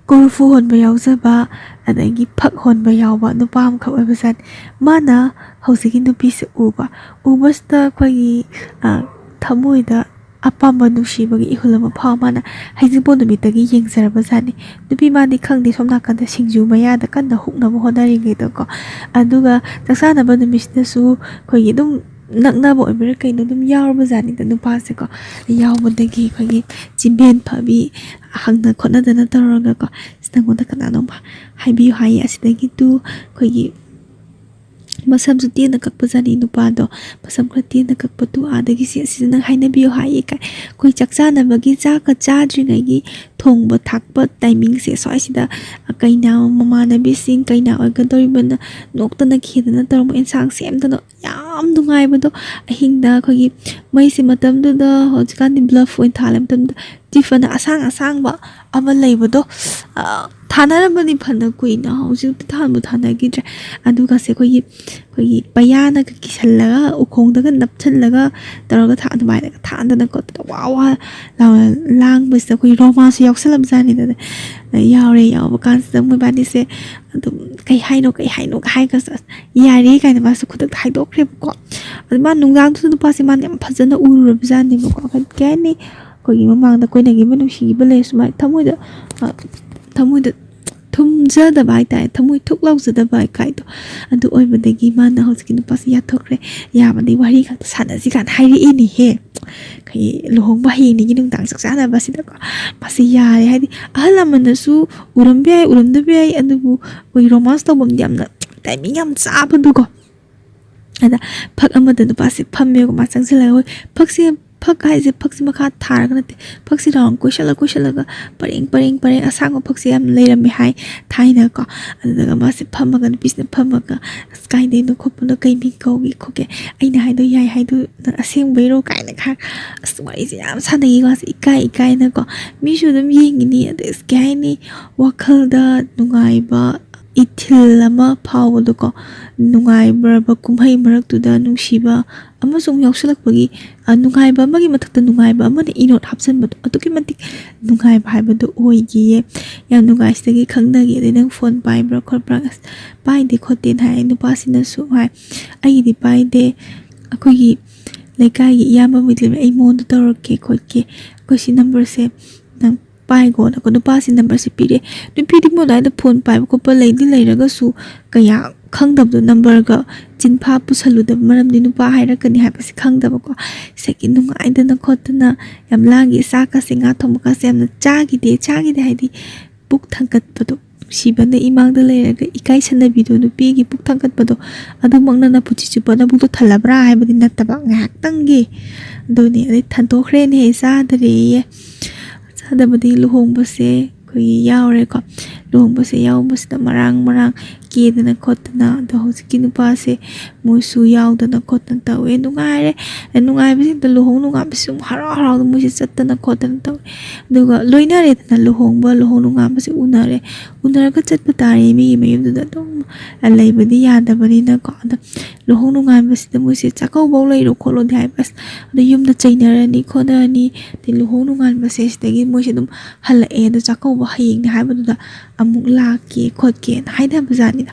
ꯀꯣꯔꯐꯨ ꯍꯣꯟꯕ ꯌꯥꯎꯖꯕ, ꯑꯗꯒꯤ ꯐꯛ ꯍꯣꯟꯕ ꯌꯥꯎꯕ ꯅꯨꯄꯥ ꯑꯃꯈꯛ ꯑꯣꯏꯕꯖꯥꯠꯅꯤ꯫ ꯃꯥꯅ ꯍꯧꯖꯤꯛꯀꯤ ꯅꯨꯄꯤꯁꯦ ꯎꯕ, ꯎꯕꯁꯤꯗ ꯑꯩꯈꯣꯏꯒꯤ, ꯑ, ꯊꯃꯣꯏꯗ ꯑꯄꯥꯝꯕ ꯅꯨꯡꯁꯤꯕꯒꯤ ꯏꯍꯨꯜ ꯑꯃ ꯐꯥꯎ ꯃꯥꯅ ꯍꯩꯖꯤꯡꯄꯣꯠ ꯅꯨꯃꯤꯠꯇꯒꯤ ꯌꯦꯡꯖꯔꯕꯖꯥꯠꯅꯤ꯫ ꯅꯨꯄꯤ ꯃꯥꯗꯤ ꯈꯪꯗꯦ, ꯁꯣꯝ ꯅꯥꯀꯟꯗ ꯁꯤꯡꯖꯨ ꯃꯌꯥꯗ ꯀꯟꯅ ꯍꯨꯛꯅꯕ ꯍꯣꯠꯅꯔꯤꯉꯩꯗꯀꯣ꯫ ꯑꯗꯨꯒ ꯆꯥꯛ ꯆꯥꯅꯕ ꯅꯨꯃꯤꯠꯁꯤꯗꯁꯨ ꯑꯩꯈꯣꯏꯒꯤ ꯑꯗꯨꯝ ꯅꯛꯅꯕ ꯑꯣꯏꯕꯩꯔꯥ ꯀꯩꯅꯣ ꯑꯗꯨꯝ ꯌꯥꯎꯔꯕꯖꯥꯠꯅꯤꯗ ꯅꯨꯄꯥꯁꯦꯀꯣ꯫ ꯌꯥꯎꯕꯗꯒꯤ ꯑꯩꯈꯣꯏꯒꯤ ꯆꯤꯟꯕꯦꯟ ꯐꯕꯤ ꯍꯪꯅ ꯈꯣꯠꯅꯗꯅ ꯇꯧꯔꯒꯀꯣ, "ꯑꯁ, ꯅꯪꯉꯣꯟꯗ ꯀꯅꯥꯅꯣꯝ ꯍꯥꯏꯕꯤꯌꯨ ꯍꯥꯏꯌꯦ, ꯑꯁꯤꯗꯒꯤ ꯇꯨ ꯑꯩꯈꯣꯏꯒꯤ ꯃꯁꯝꯁꯨ ꯇꯦꯟꯅ ꯀꯛꯄꯖꯥꯠꯅꯤ ꯅꯨꯄꯥꯗꯣ꯫ ꯃꯁꯝ ꯈꯔ ꯇꯦꯟꯅ ꯀꯛꯄꯗꯨ ꯑꯥꯗꯒꯤ "ꯁꯦ, ꯑꯁꯤꯗ ꯅꯪ ꯍꯥꯏꯅꯕꯤꯌꯨ" ꯍꯥꯏꯌꯦ ꯀꯥꯏ꯫ ꯑꯩꯈꯣꯏ ꯆꯥꯛ ꯆꯥꯅꯕꯒꯤ, ꯆꯥꯛꯀ ꯆꯥꯗ꯭ꯔꯤꯉꯩꯒꯤ ꯊꯣꯡꯕ ꯊꯥꯛꯄ ꯇꯥꯏꯃꯤꯡꯁꯦ ꯁ꯭ꯋꯥꯏꯁꯤꯗ ꯀꯩꯅꯥ ꯃꯃꯥꯟꯅꯕꯤꯁꯤꯡ, ꯀꯩꯅꯥ ꯑꯣꯏꯒꯗꯧꯔꯤꯕꯅ ꯅꯣꯛꯇꯅ ꯈꯦꯗꯅ ꯇꯧꯔꯝꯕ, ꯑꯦꯟꯁꯥꯡ ꯁꯦꯝꯗꯅ, ꯌꯥꯝ ꯅꯨꯡꯉꯥꯏꯕꯗꯣ꯫ ꯑꯍꯤꯡꯗ ꯑꯩꯈꯣꯏꯒꯤ ꯃꯩꯁꯦ ꯃꯇꯝꯗꯨꯗ, ꯍꯧꯖꯤꯛꯀꯥꯟꯗꯤ ꯕ꯭ꯂꯐ ꯑꯣꯏꯅ ꯊꯥꯜꯂꯦ, ꯃꯇꯝꯗꯨꯗ ꯇꯤꯐꯟ ꯑꯁꯥꯡ ꯑꯁꯥꯡꯕ ꯑꯃ ꯂꯩꯕꯗꯣ, ꯑ, ꯊꯥꯅꯔꯝꯕꯅꯤ ꯐꯅ ꯀꯨꯏꯅ, ꯍꯧꯖꯤꯛꯇꯤ ꯊꯥꯟꯕꯨ ꯊꯥꯅꯈꯤꯗ꯭ꯔꯦ꯫ ꯑꯗꯨꯒꯁꯦ ꯑꯩꯈꯣꯏꯒꯤ, ꯑꯩꯈꯣꯏꯒꯤ ꯄꯩꯌꯥꯅꯒ ꯀꯤꯁꯜꯂꯒ, ꯎꯈꯣꯡꯗꯒ ꯅꯞꯁꯜꯂꯒ ꯇꯧꯔꯒ ꯊꯥ-, ꯑꯗꯨꯃꯥꯏꯅꯒ ꯊꯥꯗꯅ ꯈꯣꯠꯇꯅ ꯋꯥ ꯋꯥ ꯂꯥꯎꯅ ꯂꯥꯡꯕꯁꯤꯗ ꯑꯩꯈꯣꯏꯒꯤ ꯔꯣꯃꯥꯟꯁꯁꯨ ꯌꯥꯎꯁꯜꯂꯕꯖꯥꯠꯅꯤꯗꯅ꯫ ꯌꯥꯎꯔꯦ, ꯌꯥꯎꯕ ꯀꯥꯟꯁꯤꯗ ꯃꯣꯏꯕꯥꯅꯤꯁꯦ ꯑꯗꯨꯝ "ꯀꯩ ꯍꯥꯏꯅꯣ, ꯀꯩ ꯍꯥꯏꯅꯣ?" ꯍꯥꯏꯒꯁꯨ, "ꯑꯁ, ꯌꯥꯔꯦ" ꯀꯥꯏꯅ ꯃꯥꯁꯨ ꯈꯨꯗꯛꯇ ꯍꯥꯏꯗꯣꯛꯈ꯭ꯔꯦꯕꯀꯣ꯫ ꯑꯗꯨ ꯃꯥ ꯅꯨꯡꯗꯥꯡꯗꯨꯗ ꯅꯨꯄꯥꯁꯦ ꯃꯥꯅ ꯌꯥꯝ ꯐꯖꯅ ꯎꯔꯨꯔꯕꯖꯥꯠꯅꯦꯕꯀꯣ꯫ ꯀꯩ ꯍꯥꯏꯅꯤ, ꯑꯩꯈꯣꯏꯒꯤ ꯃꯃꯥꯡꯗ ꯀꯣꯏꯅꯈꯤꯕ, ꯅꯨꯡꯁꯤꯈꯤꯕ ꯂꯩꯔꯁꯨ ꯃꯥ ꯊꯃꯣꯏꯗ, ꯑ, ꯊꯃꯣꯏꯗ ꯊꯨꯝꯖꯗꯕ ꯍꯥꯏꯇꯥꯔꯦ, ꯊꯃꯣꯏ ꯊꯨꯛ ꯂꯥꯎꯖꯗꯕ ꯀꯥꯏꯗꯣ꯫ ꯑꯗꯨ ꯑꯣꯏꯕꯗꯒꯤ ꯃꯥꯅ ꯍꯧꯖꯤꯛꯀꯤ ꯅꯨꯄꯥꯁꯦ ꯌꯥꯊꯣꯛꯈ꯭ꯔꯦ꯫ ꯌꯥꯕꯗꯤ ꯋꯥꯔꯤ ꯈꯛꯇ ꯁꯥꯟꯅꯁꯤ ꯀꯥꯏꯅ ꯍꯥꯏꯔꯛꯏꯅꯦꯍꯦ꯫ ꯑꯩꯈꯣꯏꯒꯤ ꯂꯨꯍꯣꯡꯕ ꯍꯌꯦꯡꯅꯤꯒꯤ ꯅꯨꯡꯗꯥꯡ ꯆꯥꯛ ꯆꯥꯅꯕꯁꯤꯗꯀꯣ꯫ ꯃꯥꯁꯦ ꯌꯥꯔꯦ, ꯍꯥꯏꯗꯤ ꯑꯍꯜ ꯂꯃꯟꯅꯁꯨ ꯎꯔꯝꯕ ꯌꯥꯏ, ꯎꯔꯝꯗꯕ ꯌꯥꯏ, ꯑꯗꯨꯕꯨ ꯑꯩꯈꯣꯏꯒꯤ ꯔꯣꯃꯥꯟꯁ ꯇꯧꯐꯝꯗꯤ ꯌꯥꯝꯅ ꯇꯥꯏꯃꯤꯡ ꯌꯥꯝ ꯆꯥꯕꯗꯨꯀꯣ꯫ ꯑꯗ ꯐꯛ ꯑꯃꯗ ꯅꯨꯄꯥꯁꯦ ꯐꯝꯃꯦꯕꯀꯣ, ꯃꯥ ꯆꯪꯁꯤꯜꯂꯒ, ꯍꯣꯏ, ꯐꯛꯁꯦ, ꯐꯛ ꯍꯥꯏꯁꯦ ꯐꯛꯁꯦ ꯃꯈꯥ ꯊꯥꯔꯒ ꯅꯠꯇꯦ, ꯐꯛꯁꯦ ꯔꯥꯎꯟ ꯀꯣꯏꯁꯜꯂ ꯀꯣꯏꯁꯜꯂꯒ ꯄꯔꯦꯡ ꯄꯔꯦꯡ ꯄꯔꯦꯡ ꯑꯁꯥꯡꯕ ꯐꯛꯁꯦ ꯌꯥꯝ ꯂꯩꯔꯝꯃꯦ ꯍꯥꯏ ꯊꯥꯏꯅꯀꯣ꯫ ꯑꯗꯨꯗꯨꯒ ꯃꯥꯁꯦ ꯐꯝꯃꯒ, ꯅꯨꯄꯤꯁꯤꯅ ꯐꯝꯃꯒ, "ꯑꯁ, ꯀꯥꯏꯗꯩꯅꯣ ꯈꯣꯠꯄꯅꯣ, ꯀꯩ ꯃꯤꯡ ꯀꯧꯒꯦ ꯈꯣꯠꯀꯦ, ꯑꯩꯅ ꯍꯥꯏꯗꯣ ꯌꯥꯏ ꯍꯥꯏꯗꯣ ꯅꯪ ꯑꯁꯦꯡꯕꯩꯔꯣ?" ꯀꯥꯏꯅ ꯈꯔ, ꯑꯁ, ꯋꯥꯔꯤꯁꯦ ꯌꯥꯝ ꯁꯥꯟꯅꯩꯀꯣ꯫ ꯑꯁ, ꯏꯀꯥꯏ ꯏꯀꯥꯏꯅꯀꯣ꯫ ꯃꯤꯁꯨ ꯑꯗꯨꯝ ꯌꯦꯡꯉꯤꯅꯤ, ꯑꯗꯩ, ꯑꯁ, ꯀꯩ ꯍꯥꯏꯅꯤ, ꯋꯥꯈꯜꯗ ꯅꯨꯡꯉꯥꯏꯕ ꯏꯊꯤꯜ ꯑꯃ ꯐꯥꯎꯕꯗꯣꯀꯣ, ꯅꯨꯡꯉꯥꯏꯕ ꯀꯨꯝꯍꯩ ꯃꯔꯛꯇꯨꯗ ꯅꯨꯡꯁꯤꯕ ꯑꯃꯁꯨꯡ ꯌꯥꯎꯁꯜꯂꯛꯄꯒꯤ, ꯑ, ꯅꯨꯡꯉꯥꯏꯕ ꯑꯃꯒꯤ ꯃꯊꯛꯇ ꯅꯨꯡꯉꯥꯏꯕ ꯑꯃꯅ ꯏꯅꯣꯠ ꯍꯥꯞꯆꯤꯟꯕꯗꯣ, ꯑꯗꯨꯛꯀꯤ ꯃꯇꯤꯛ ꯅꯨꯡꯉꯥꯏꯕ ꯍꯥꯏꯕꯗꯣ ꯑꯣꯏꯈꯤꯌꯦ꯫ "ꯌꯥꯝ ꯅꯨꯡꯉꯥꯏ, ꯁꯤꯗꯒꯤ ꯈꯪꯅꯒꯦ, ꯑꯗꯩ ꯅꯪ ꯐꯣꯟ ꯄꯥꯏꯕ꯭ꯔꯥ ꯈꯣꯠꯄ꯭ꯔꯥ?" "ꯑꯁ, ꯄꯥꯏꯗꯦ ꯈꯣꯠꯇꯦꯅ" ꯍꯥꯏ꯫ ꯅꯨꯄꯥꯁꯤꯅꯁꯨ ꯍꯥꯏ, "ꯑꯩꯒꯤꯗꯤ ꯄꯥꯏꯗꯦ, ꯑꯩꯈꯣꯏꯒꯤ ꯂꯩꯀꯥꯏꯒꯤ ꯏꯌꯥꯝꯕ ꯑꯃ ꯂꯩꯕꯅꯦ, ꯑꯩ ꯃꯉꯣꯟꯗ ꯇꯧꯔꯛꯀꯦ ꯈꯣꯠꯀꯦ, ꯑꯩꯈꯣꯏ ꯁꯤ ꯅꯝꯕꯔꯁꯦ ꯅꯪ ꯄꯥꯏꯒꯣꯅꯀꯣ", ꯅꯨꯄꯥꯁꯤ ꯅꯝꯕꯔꯁꯤ ꯄꯤꯔꯦ꯫ ꯅꯨꯄꯤꯗꯤ ꯃꯣꯏ ꯑꯗꯨꯋꯥꯏꯗ ꯐꯣꯟ ꯄꯥꯏꯕ ꯈꯣꯠꯄ ꯂꯩꯗꯤ ꯂꯩꯔꯒꯁꯨ, ꯀꯌꯥ ꯈꯪꯗꯕꯗꯣ, ꯅꯝꯕꯔꯒ ꯆꯤꯟꯐꯥ ꯄꯨꯁꯜꯂꯨꯗꯕ ꯃꯔꯝꯗꯤ ꯅꯨꯄꯥ ꯍꯥꯏꯔꯛꯀꯅꯤ ꯍꯥꯏꯕꯁꯤ ꯈꯪꯗꯕꯀꯣ꯫ ꯁꯤꯗꯒꯤ ꯅꯨꯡꯉꯥꯏꯗꯅ ꯈꯣꯠꯇꯅ ꯌꯥꯝ ꯂꯥꯡꯈꯤ꯫ ꯆꯥꯛꯀꯁꯦ, ꯉꯥ ꯊꯣꯡꯕꯒꯁꯦ ꯌꯥꯝꯅ ꯆꯥꯈꯤꯗꯦ꯫ ꯆꯥꯈꯤꯗꯦ ꯍꯥꯏꯗꯤ ꯄꯨꯛ ꯊꯥꯡꯒꯠꯄꯗꯣ, ꯅꯨꯡꯁꯤꯕꯅ ꯏꯃꯥꯡꯗ ꯂꯩꯔꯒ ꯏꯀꯥꯏ ꯁꯟꯅꯕꯤꯗꯣ, ꯅꯨꯄꯤꯒꯤ ꯄꯨꯛ ꯊꯥꯡꯒꯠꯄꯗꯣ, ꯑꯗꯨꯃꯛꯅ ꯅꯄꯨꯟꯁꯤ ꯆꯨꯞꯄ ꯅꯕꯨꯛꯇꯣ ꯊꯜꯂꯕ꯭ꯔꯥ ꯍꯥꯏꯕꯗꯤ ꯅꯠꯇꯕ, ꯉꯥꯏꯍꯥꯛꯇꯪꯒꯤ꯫ ꯑꯗꯨꯅꯤ꯫ ꯑꯗꯩ ꯊꯟꯗꯣꯛꯈ꯭ꯔꯦꯅꯦꯍꯦ, ꯆꯥꯗꯔꯦꯌꯦ꯫ ꯆꯥꯗꯕꯗꯒꯤ ꯂꯨꯍꯣꯡꯕꯁꯦ ꯑꯩꯈꯣꯏꯒꯤ ꯌꯥꯎꯔꯦꯀꯣ꯫ ꯂꯨꯍꯣꯡꯕꯁꯦ ꯌꯥꯎꯕꯁꯤꯗ ꯃꯔꯥꯡ ꯃꯔꯥꯡ ꯀꯦꯗꯅ ꯈꯣꯠꯇꯅ, ꯑꯗꯣ ꯍꯧꯖꯤꯛꯀꯤ ꯅꯨꯄꯥꯁꯦ ꯃꯣꯏꯁꯨ ꯌꯥꯎꯗꯅ ꯈꯣꯠꯇꯅ ꯇꯧꯋꯦ꯫ ꯅꯨꯡꯉꯥꯏꯔꯦ꯫ ꯅꯨꯡꯉꯥꯏꯕꯁꯤꯗ ꯂꯨꯍꯣꯡ ꯅꯣꯡꯉꯥꯟꯕꯁꯨ ꯍꯔꯥꯎ ꯍꯔꯥꯎꯅ ꯃꯣꯏꯁꯦ ꯆꯠꯇꯅ ꯈꯣꯠꯇꯅ ꯇꯧꯋꯦ꯫ ꯑꯗꯨꯒ ꯂꯣꯏꯅꯔꯦꯗꯅ, ꯂꯨꯍꯣꯡꯕ, ꯂꯨꯍꯣꯡ ꯅꯣꯡꯉꯥꯟꯕꯁꯦ ꯎꯅꯔꯦ꯫ ꯎꯅꯔꯒ ꯆꯠꯄ ꯇꯥꯔꯦ ꯃꯤꯒꯤ ꯃꯌꯨꯝꯗꯨꯗ꯫ ꯑꯗꯨꯝ ꯂꯩꯕꯗꯤ ꯌꯥꯗꯕꯅꯤꯅꯀꯣ꯫ ꯑꯗ ꯂꯨꯍꯣꯡ ꯅꯣꯡꯉꯥꯟꯕꯁꯤꯗ ꯃꯣꯏꯁꯦ ꯆꯥꯛꯀꯧꯕ ꯂꯩꯔꯣ ꯈꯣꯠꯂꯣꯗꯤ ꯍꯥꯏꯕ꯫ ꯑꯁ, ꯑꯗ ꯌꯨꯝꯗ ꯆꯩꯅꯔꯅꯤ ꯈꯣꯠꯅꯔꯅꯤ꯫ ꯑꯗꯩ ꯂꯨꯍꯣꯡ ꯅꯣꯡꯉꯥꯟꯕꯁꯦ ꯁꯤꯗꯒꯤ ꯃꯣꯏꯁꯦ ꯑꯗꯨꯝ ꯍꯜꯂꯛꯑꯦ, ꯑꯗꯣ ꯆꯥꯛꯀꯧꯕ ꯍꯌꯦꯡꯅꯤ ꯍꯥꯏꯕꯗꯨꯗ ꯑꯃꯨꯛ ꯂꯥꯛꯀꯦ ꯈꯣꯠꯀꯦꯅ ꯍꯥꯏꯅꯕꯖꯥꯠꯅꯤꯗ꯫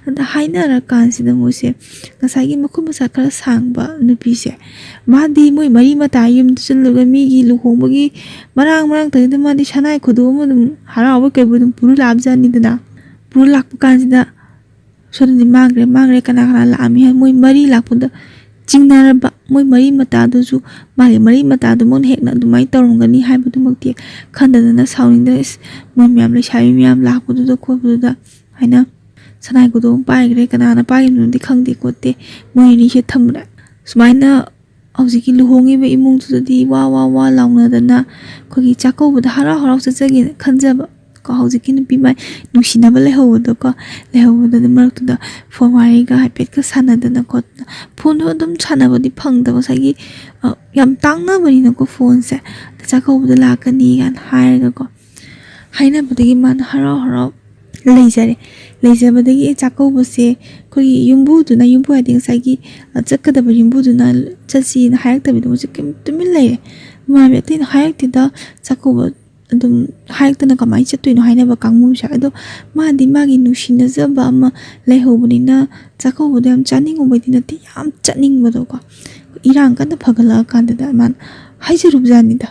ꯑꯗ ꯍꯥꯏꯅꯔꯀꯥꯟꯁꯤꯗ ꯃꯣꯏꯁꯦ ꯉꯁꯥꯏꯒꯤ ꯃꯈꯨꯠ ꯃꯁꯥ ꯈꯔ ꯁꯥꯡꯕ ꯅꯨꯄꯤꯁꯦ, ꯃꯥꯗꯤ ꯃꯣꯏ ꯃꯔꯤ ꯃꯇꯥ ꯌꯨꯝꯗ ꯆꯠꯂꯒ ꯃꯤꯒꯤ ꯂꯨꯍꯣꯡꯕꯒꯤ ꯃꯔꯥꯡ ꯃꯔꯥꯡ ꯇꯧꯔꯤꯗ ꯃꯥꯗꯤ ꯁꯅꯥꯏ ꯈꯨꯗꯣ ꯑꯃ ꯑꯗꯨꯝ ꯍꯔꯥꯎꯕ ꯀꯩꯕꯨ ꯑꯗꯨꯝ ꯄꯨꯔ ꯂꯥꯛꯑꯕꯖꯥꯠꯅꯤꯗꯅ꯫ ꯄꯨꯔ ꯂꯥꯛꯄ ꯀꯥꯟꯁꯤꯗ ꯁꯣꯝꯗꯗꯤ ꯃꯥꯡꯈ꯭ꯔꯦ, ꯃꯥꯡꯈ꯭ꯔꯦ, ꯀꯅꯥ ꯀꯅꯥ ꯂꯥꯛꯑꯝꯃꯤ ꯍꯥꯏ ꯃꯣꯏ ꯃꯔꯤ ꯂꯥꯛꯄꯗ ꯆꯤꯡꯅꯔꯕ꯫ ꯃꯣꯏ ꯃꯔꯤ ꯃꯇꯥꯗꯨꯁꯨ, ꯃꯥꯒꯤ ꯃꯔꯤ ꯃꯇꯥꯗꯨꯃꯛꯅ ꯍꯦꯛꯅ ꯑꯗꯨꯃꯥꯏꯅ ꯇꯧꯔꯝꯒꯅꯤ ꯍꯥꯏꯕꯗꯨꯃꯛꯇꯤ ꯈꯟꯗꯗꯅ ꯁꯥꯎꯅꯤꯡꯗꯅ, "ꯏꯁ, ꯃꯣꯏ ꯃꯌꯥꯝ ꯂꯩꯁꯥꯕꯤ ꯃꯌꯥꯝ ꯂꯥꯛꯄꯗꯨꯗ ꯈꯣꯠꯄꯗꯨꯗ" ꯍꯥꯏꯅ ꯁꯅꯥꯏ ꯈꯨꯗꯣ ꯑꯃ ꯄꯥꯏꯈ꯭ꯔꯦ꯫ ꯀꯅꯥꯅ ꯄꯥꯏꯈꯤꯕꯅꯣꯗꯤ ꯈꯪꯗꯦ ꯈꯣꯠꯇꯦ꯫ ꯃꯣꯏ ꯑꯅꯤꯁꯦ ꯊꯝꯂꯦ꯫ ꯁꯨꯃꯥꯏꯅ ꯍꯧꯖꯤꯛꯀꯤ ꯂꯨꯍꯣꯡꯉꯤꯕ ꯏꯃꯨꯡꯗꯨꯗꯗꯤ ꯋꯥ ꯋꯥ ꯋꯥ ꯂꯥꯎꯅꯗꯅ ꯑꯩꯈꯣꯏꯒꯤ ꯆꯥꯛꯀꯧꯕꯗ ꯍꯔꯥꯎ ꯍꯔꯥꯎ ꯆꯠꯆꯒꯦꯅ ꯈꯟꯖꯕ ꯀꯣ꯫ ꯍꯧꯖꯤꯛꯀꯤ ꯅꯨꯄꯤ ꯃꯥꯏ ꯅꯨꯡꯁꯤꯅꯕ ꯂꯩꯍꯧꯕꯗꯣꯀꯣ, ꯂꯩꯍꯧꯕꯗꯨꯗ ꯃꯔꯛꯇꯨꯗ ꯐꯣꯟ ꯋꯥꯔꯤꯒ ꯍꯥꯏꯐꯦꯠꯀ ꯁꯥꯟꯅꯗꯅ ꯈꯣꯠꯇꯅ, ꯐꯣꯟꯗꯣ ꯑꯗꯨꯝ ꯁꯥꯟꯅꯕꯗꯤ ꯐꯪꯗꯕ ꯉꯁꯥꯏꯒꯤ, ꯑ, ꯌꯥꯝ ꯇꯥꯡꯅꯕꯅꯤꯅꯀꯣ ꯐꯣꯟꯁꯦ꯫ "ꯆꯥꯛꯀꯧꯕꯗ ꯂꯥꯛꯀꯅꯤ" ꯀꯥꯏꯅ ꯍꯥꯏꯔꯒꯀꯣ꯫ ꯍꯥꯏꯅꯕꯗꯒꯤ ꯃꯥꯅ ꯍꯔꯥꯎ ꯍꯔꯥꯎ ꯂꯩꯖꯔꯦ꯫ ꯂꯩꯖꯕꯗꯒꯤ ꯆꯥꯛꯀꯧꯕꯁꯦ ꯑꯩꯈꯣꯏꯒꯤ ꯌꯨꯝꯕꯨꯗꯨꯅ, ꯌꯨꯝꯕꯨ ꯍꯥꯏꯗꯤ ꯉꯁꯥꯏꯒꯤ, ꯑ, ꯆꯠꯀꯗꯕ ꯌꯨꯝꯕꯨꯗꯨꯅ ꯆꯠꯁꯤꯅ ꯍꯥꯏꯔꯛꯇꯕꯤꯗ ꯃꯣꯏꯁꯦ ꯀꯩꯝ ꯇꯨꯃꯤꯟ ꯂꯩꯔꯦ꯫ ꯃꯃꯥ ꯑꯇꯩꯅ ꯍꯥꯏꯔꯛꯇꯦꯗ, ꯆꯥꯛꯀꯧꯕ ꯑꯗꯨꯝ ꯍꯥꯏꯔꯛꯇꯅ ꯀꯃꯥꯏꯅ ꯆꯠꯇꯣꯏꯅꯣ ꯍꯥꯏꯅꯕ ꯀꯥꯡꯕꯨꯁꯦ꯫ ꯑꯗꯣ ꯃꯥꯗꯤ ꯃꯥꯒꯤ ꯅꯨꯡꯁꯤꯅꯖꯕ ꯑꯃ ꯂꯩꯍꯧꯕꯅꯤꯅ ꯆꯥꯛꯀꯧꯕꯗꯣ ꯌꯥꯝ ꯆꯥꯅꯤꯡꯉꯨꯕꯩꯗꯤ ꯅꯠꯇꯦ, ꯌꯥꯝ ꯆꯠꯅꯤꯡꯕꯗꯣꯀꯣ꯫ ꯏꯔꯥꯡ ꯀꯟꯅ ꯐꯒꯠꯂꯛꯑꯀꯥꯟꯗꯨꯗ ꯃꯥꯅ ꯍꯥꯏꯖꯔꯨꯕꯖꯥꯠꯅꯤꯗ,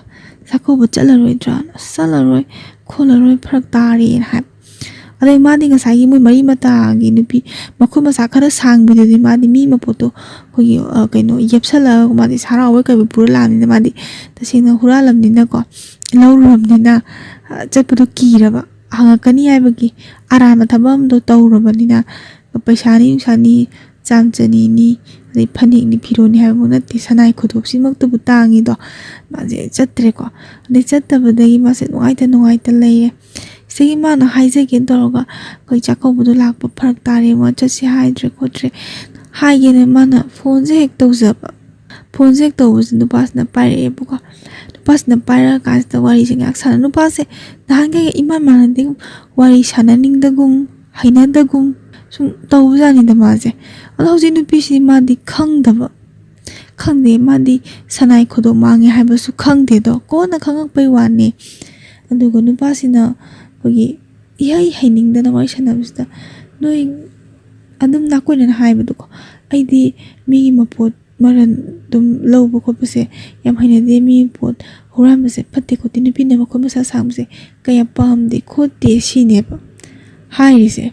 "ꯆꯥꯛꯀꯧꯕ ꯆꯠꯂꯔꯣꯏꯗ꯭ꯔꯥ?" "ꯑꯁ, ꯆꯠꯂꯔꯣꯏ ꯈꯣꯠꯂꯔꯣꯏ, ꯐꯔꯛ ꯇꯥꯔꯦꯅ" ꯍꯥꯏꯕ꯫ ꯑꯗꯩ ꯃꯥꯗꯤ ꯉꯁꯥꯏꯒꯤ ꯃꯣꯏ ꯃꯔꯤ ꯃꯇꯥꯒꯤ ꯅꯨꯄꯤ ꯃꯈꯨꯠ ꯃꯁꯥ ꯈꯔ ꯁꯥꯡꯕꯤꯗꯨꯗꯤ ꯃꯥꯗꯤ ꯃꯤ ꯃꯄꯣꯠꯇꯣ ꯑꯩꯈꯣꯏꯒꯤ, ꯑ, ꯀꯩꯅꯣ ꯌꯦꯞꯁꯜꯂꯒ ꯃꯥꯗꯤ ꯍꯔꯥꯎꯕꯣꯏ ꯀꯩꯕꯣꯏ ꯄꯨꯔ ꯂꯥꯛꯑꯕꯅꯤꯅ ꯃꯥꯗꯤ ꯇꯁꯦꯡꯅ ꯍꯨꯔꯥꯜꯂꯝꯅꯤꯅꯀꯣ, ꯂꯧꯔꯨꯔꯕꯅꯤꯅ, ꯑ, ꯆꯠꯄꯗꯣ ꯀꯤꯔꯕ꯫ ꯍꯪꯉꯛꯀꯅꯤ ꯍꯥꯏꯕꯒꯤ ꯑꯔꯥꯟꯕ ꯊꯕꯛ ꯑꯃꯗꯣ ꯇꯧꯔꯕꯅꯤꯅ, ꯄꯩꯁꯥꯅꯤ ꯅꯨꯡꯁꯥꯅꯤ, ꯆꯥꯝ ꯆꯅꯤꯅꯤ, ꯑꯗꯩ ꯐꯅꯦꯛꯅꯤ ꯐꯤꯔꯣꯟꯅꯤ ꯍꯥꯏꯕꯕꯨ ꯅꯠꯇꯦ, ꯁꯅꯥꯏ ꯈꯨꯗꯣꯞꯁꯤꯃꯛꯇꯕꯨ ꯇꯥꯡꯉꯤꯗꯣ꯫ ꯃꯥꯁꯦ ꯆꯠꯇ꯭ꯔꯦꯀꯣ꯫ ꯑꯗꯩ ꯆꯠꯇꯕꯗꯒꯤ ꯃꯥꯁꯦ ꯅꯨꯡꯉꯥꯏꯇ ꯅꯨꯡꯉꯥꯏꯇ ꯂꯩꯔꯦ꯫ ꯁꯤꯗꯒꯤ ꯃꯥꯅ ꯍꯥꯏꯖꯒꯦꯅ ꯇꯧꯔꯒ, ꯑꯩꯈꯣꯏ ꯆꯥꯛꯀꯧꯕꯗꯣ ꯂꯥꯛꯄ ꯐꯔꯛ ꯇꯥꯔꯦ, ꯃꯥ ꯆꯠꯁꯦ ꯍꯥꯏꯗ꯭ꯔꯦ ꯈꯣꯠꯇ꯭ꯔꯦ ꯍꯥꯏꯒꯦꯅ ꯃꯥꯅ ꯐꯣꯟꯁꯦ ꯍꯦꯛ ꯇꯧꯖꯕ꯫ ꯐꯣꯟꯁꯦ ꯍꯦꯛ ꯇꯧꯕꯁꯦ ꯅꯨꯄꯥꯁꯤꯅ ꯄꯥꯏꯔꯛꯑꯦꯕꯀꯣ꯫ ꯅꯨꯄꯥꯁꯤꯅ ꯄꯥꯏꯔꯛꯑꯀꯥꯟꯁꯤꯗ ꯋꯥꯔꯤꯁꯦ ꯉꯥꯏꯍꯥꯛ ꯁꯥꯟꯅ, ꯅꯨꯄꯥꯁꯦ ꯅꯍꯥꯟꯈꯩꯒ ꯏꯃꯥꯟ ꯃꯥꯟꯅꯗꯦ, ꯋꯥꯔꯤ ꯁꯥꯟꯅꯅꯤꯡꯗꯒꯨꯝ ꯍꯩꯅꯗꯒꯨꯝ ꯁꯨꯝ ꯇꯧꯕꯖꯥꯠꯅꯤꯗ ꯃꯥꯁꯦ꯫ ꯑꯗꯣ ꯍꯧꯖꯤꯛ ꯅꯨꯄꯤꯁꯤ ꯃꯥꯗꯤ ꯈꯪꯗꯕ, ꯈꯪꯗꯦ, ꯃꯥꯗꯤ ꯁꯅꯥꯏ ꯈꯨꯗꯣꯞ ꯃꯥꯡꯉꯦ ꯍꯥꯏꯕꯁꯨ ꯈꯪꯗꯦꯗꯣ, ꯀꯣꯟꯅ ꯈꯪꯉꯛꯄꯩ ꯋꯥꯅꯤ꯫ ꯑꯗꯨꯒ ꯅꯨꯄꯥꯁꯤꯅ ꯑꯩꯈꯣꯏꯒꯤ ꯏꯍꯩ ꯍꯩꯅꯤꯡꯗꯅ ꯋꯥꯔꯤ ꯁꯥꯟꯅꯕꯁꯤꯗ, ꯅꯣꯏ ꯑꯗꯨꯝ ꯅꯥꯀꯣꯏꯅꯅ ꯍꯥꯏꯕꯗꯣꯀꯣ, "ꯑꯩꯗꯤ ꯃꯤꯒꯤ ꯃꯄꯣꯠ ꯃꯔꯟ ꯑꯗꯨꯝ ꯂꯧꯕ ꯈꯣꯠꯄꯁꯦ ꯌꯥꯝ ꯍꯩꯅꯗꯦ, ꯃꯤꯒꯤ ꯄꯣꯠ ꯍꯨꯔꯥꯟꯕꯁꯦ ꯐꯠꯇꯦ ꯈꯣꯠꯇꯦ, ꯅꯨꯄꯤꯅ ꯃꯈꯨꯠ ꯃꯁꯥ ꯁꯥꯡꯕꯁꯦ ꯀꯌꯥ ꯄꯥꯝꯗꯦ ꯈꯣꯠꯇꯦ", ꯁꯤꯅꯦꯕ ꯍꯥꯏꯔꯤꯁꯦ꯫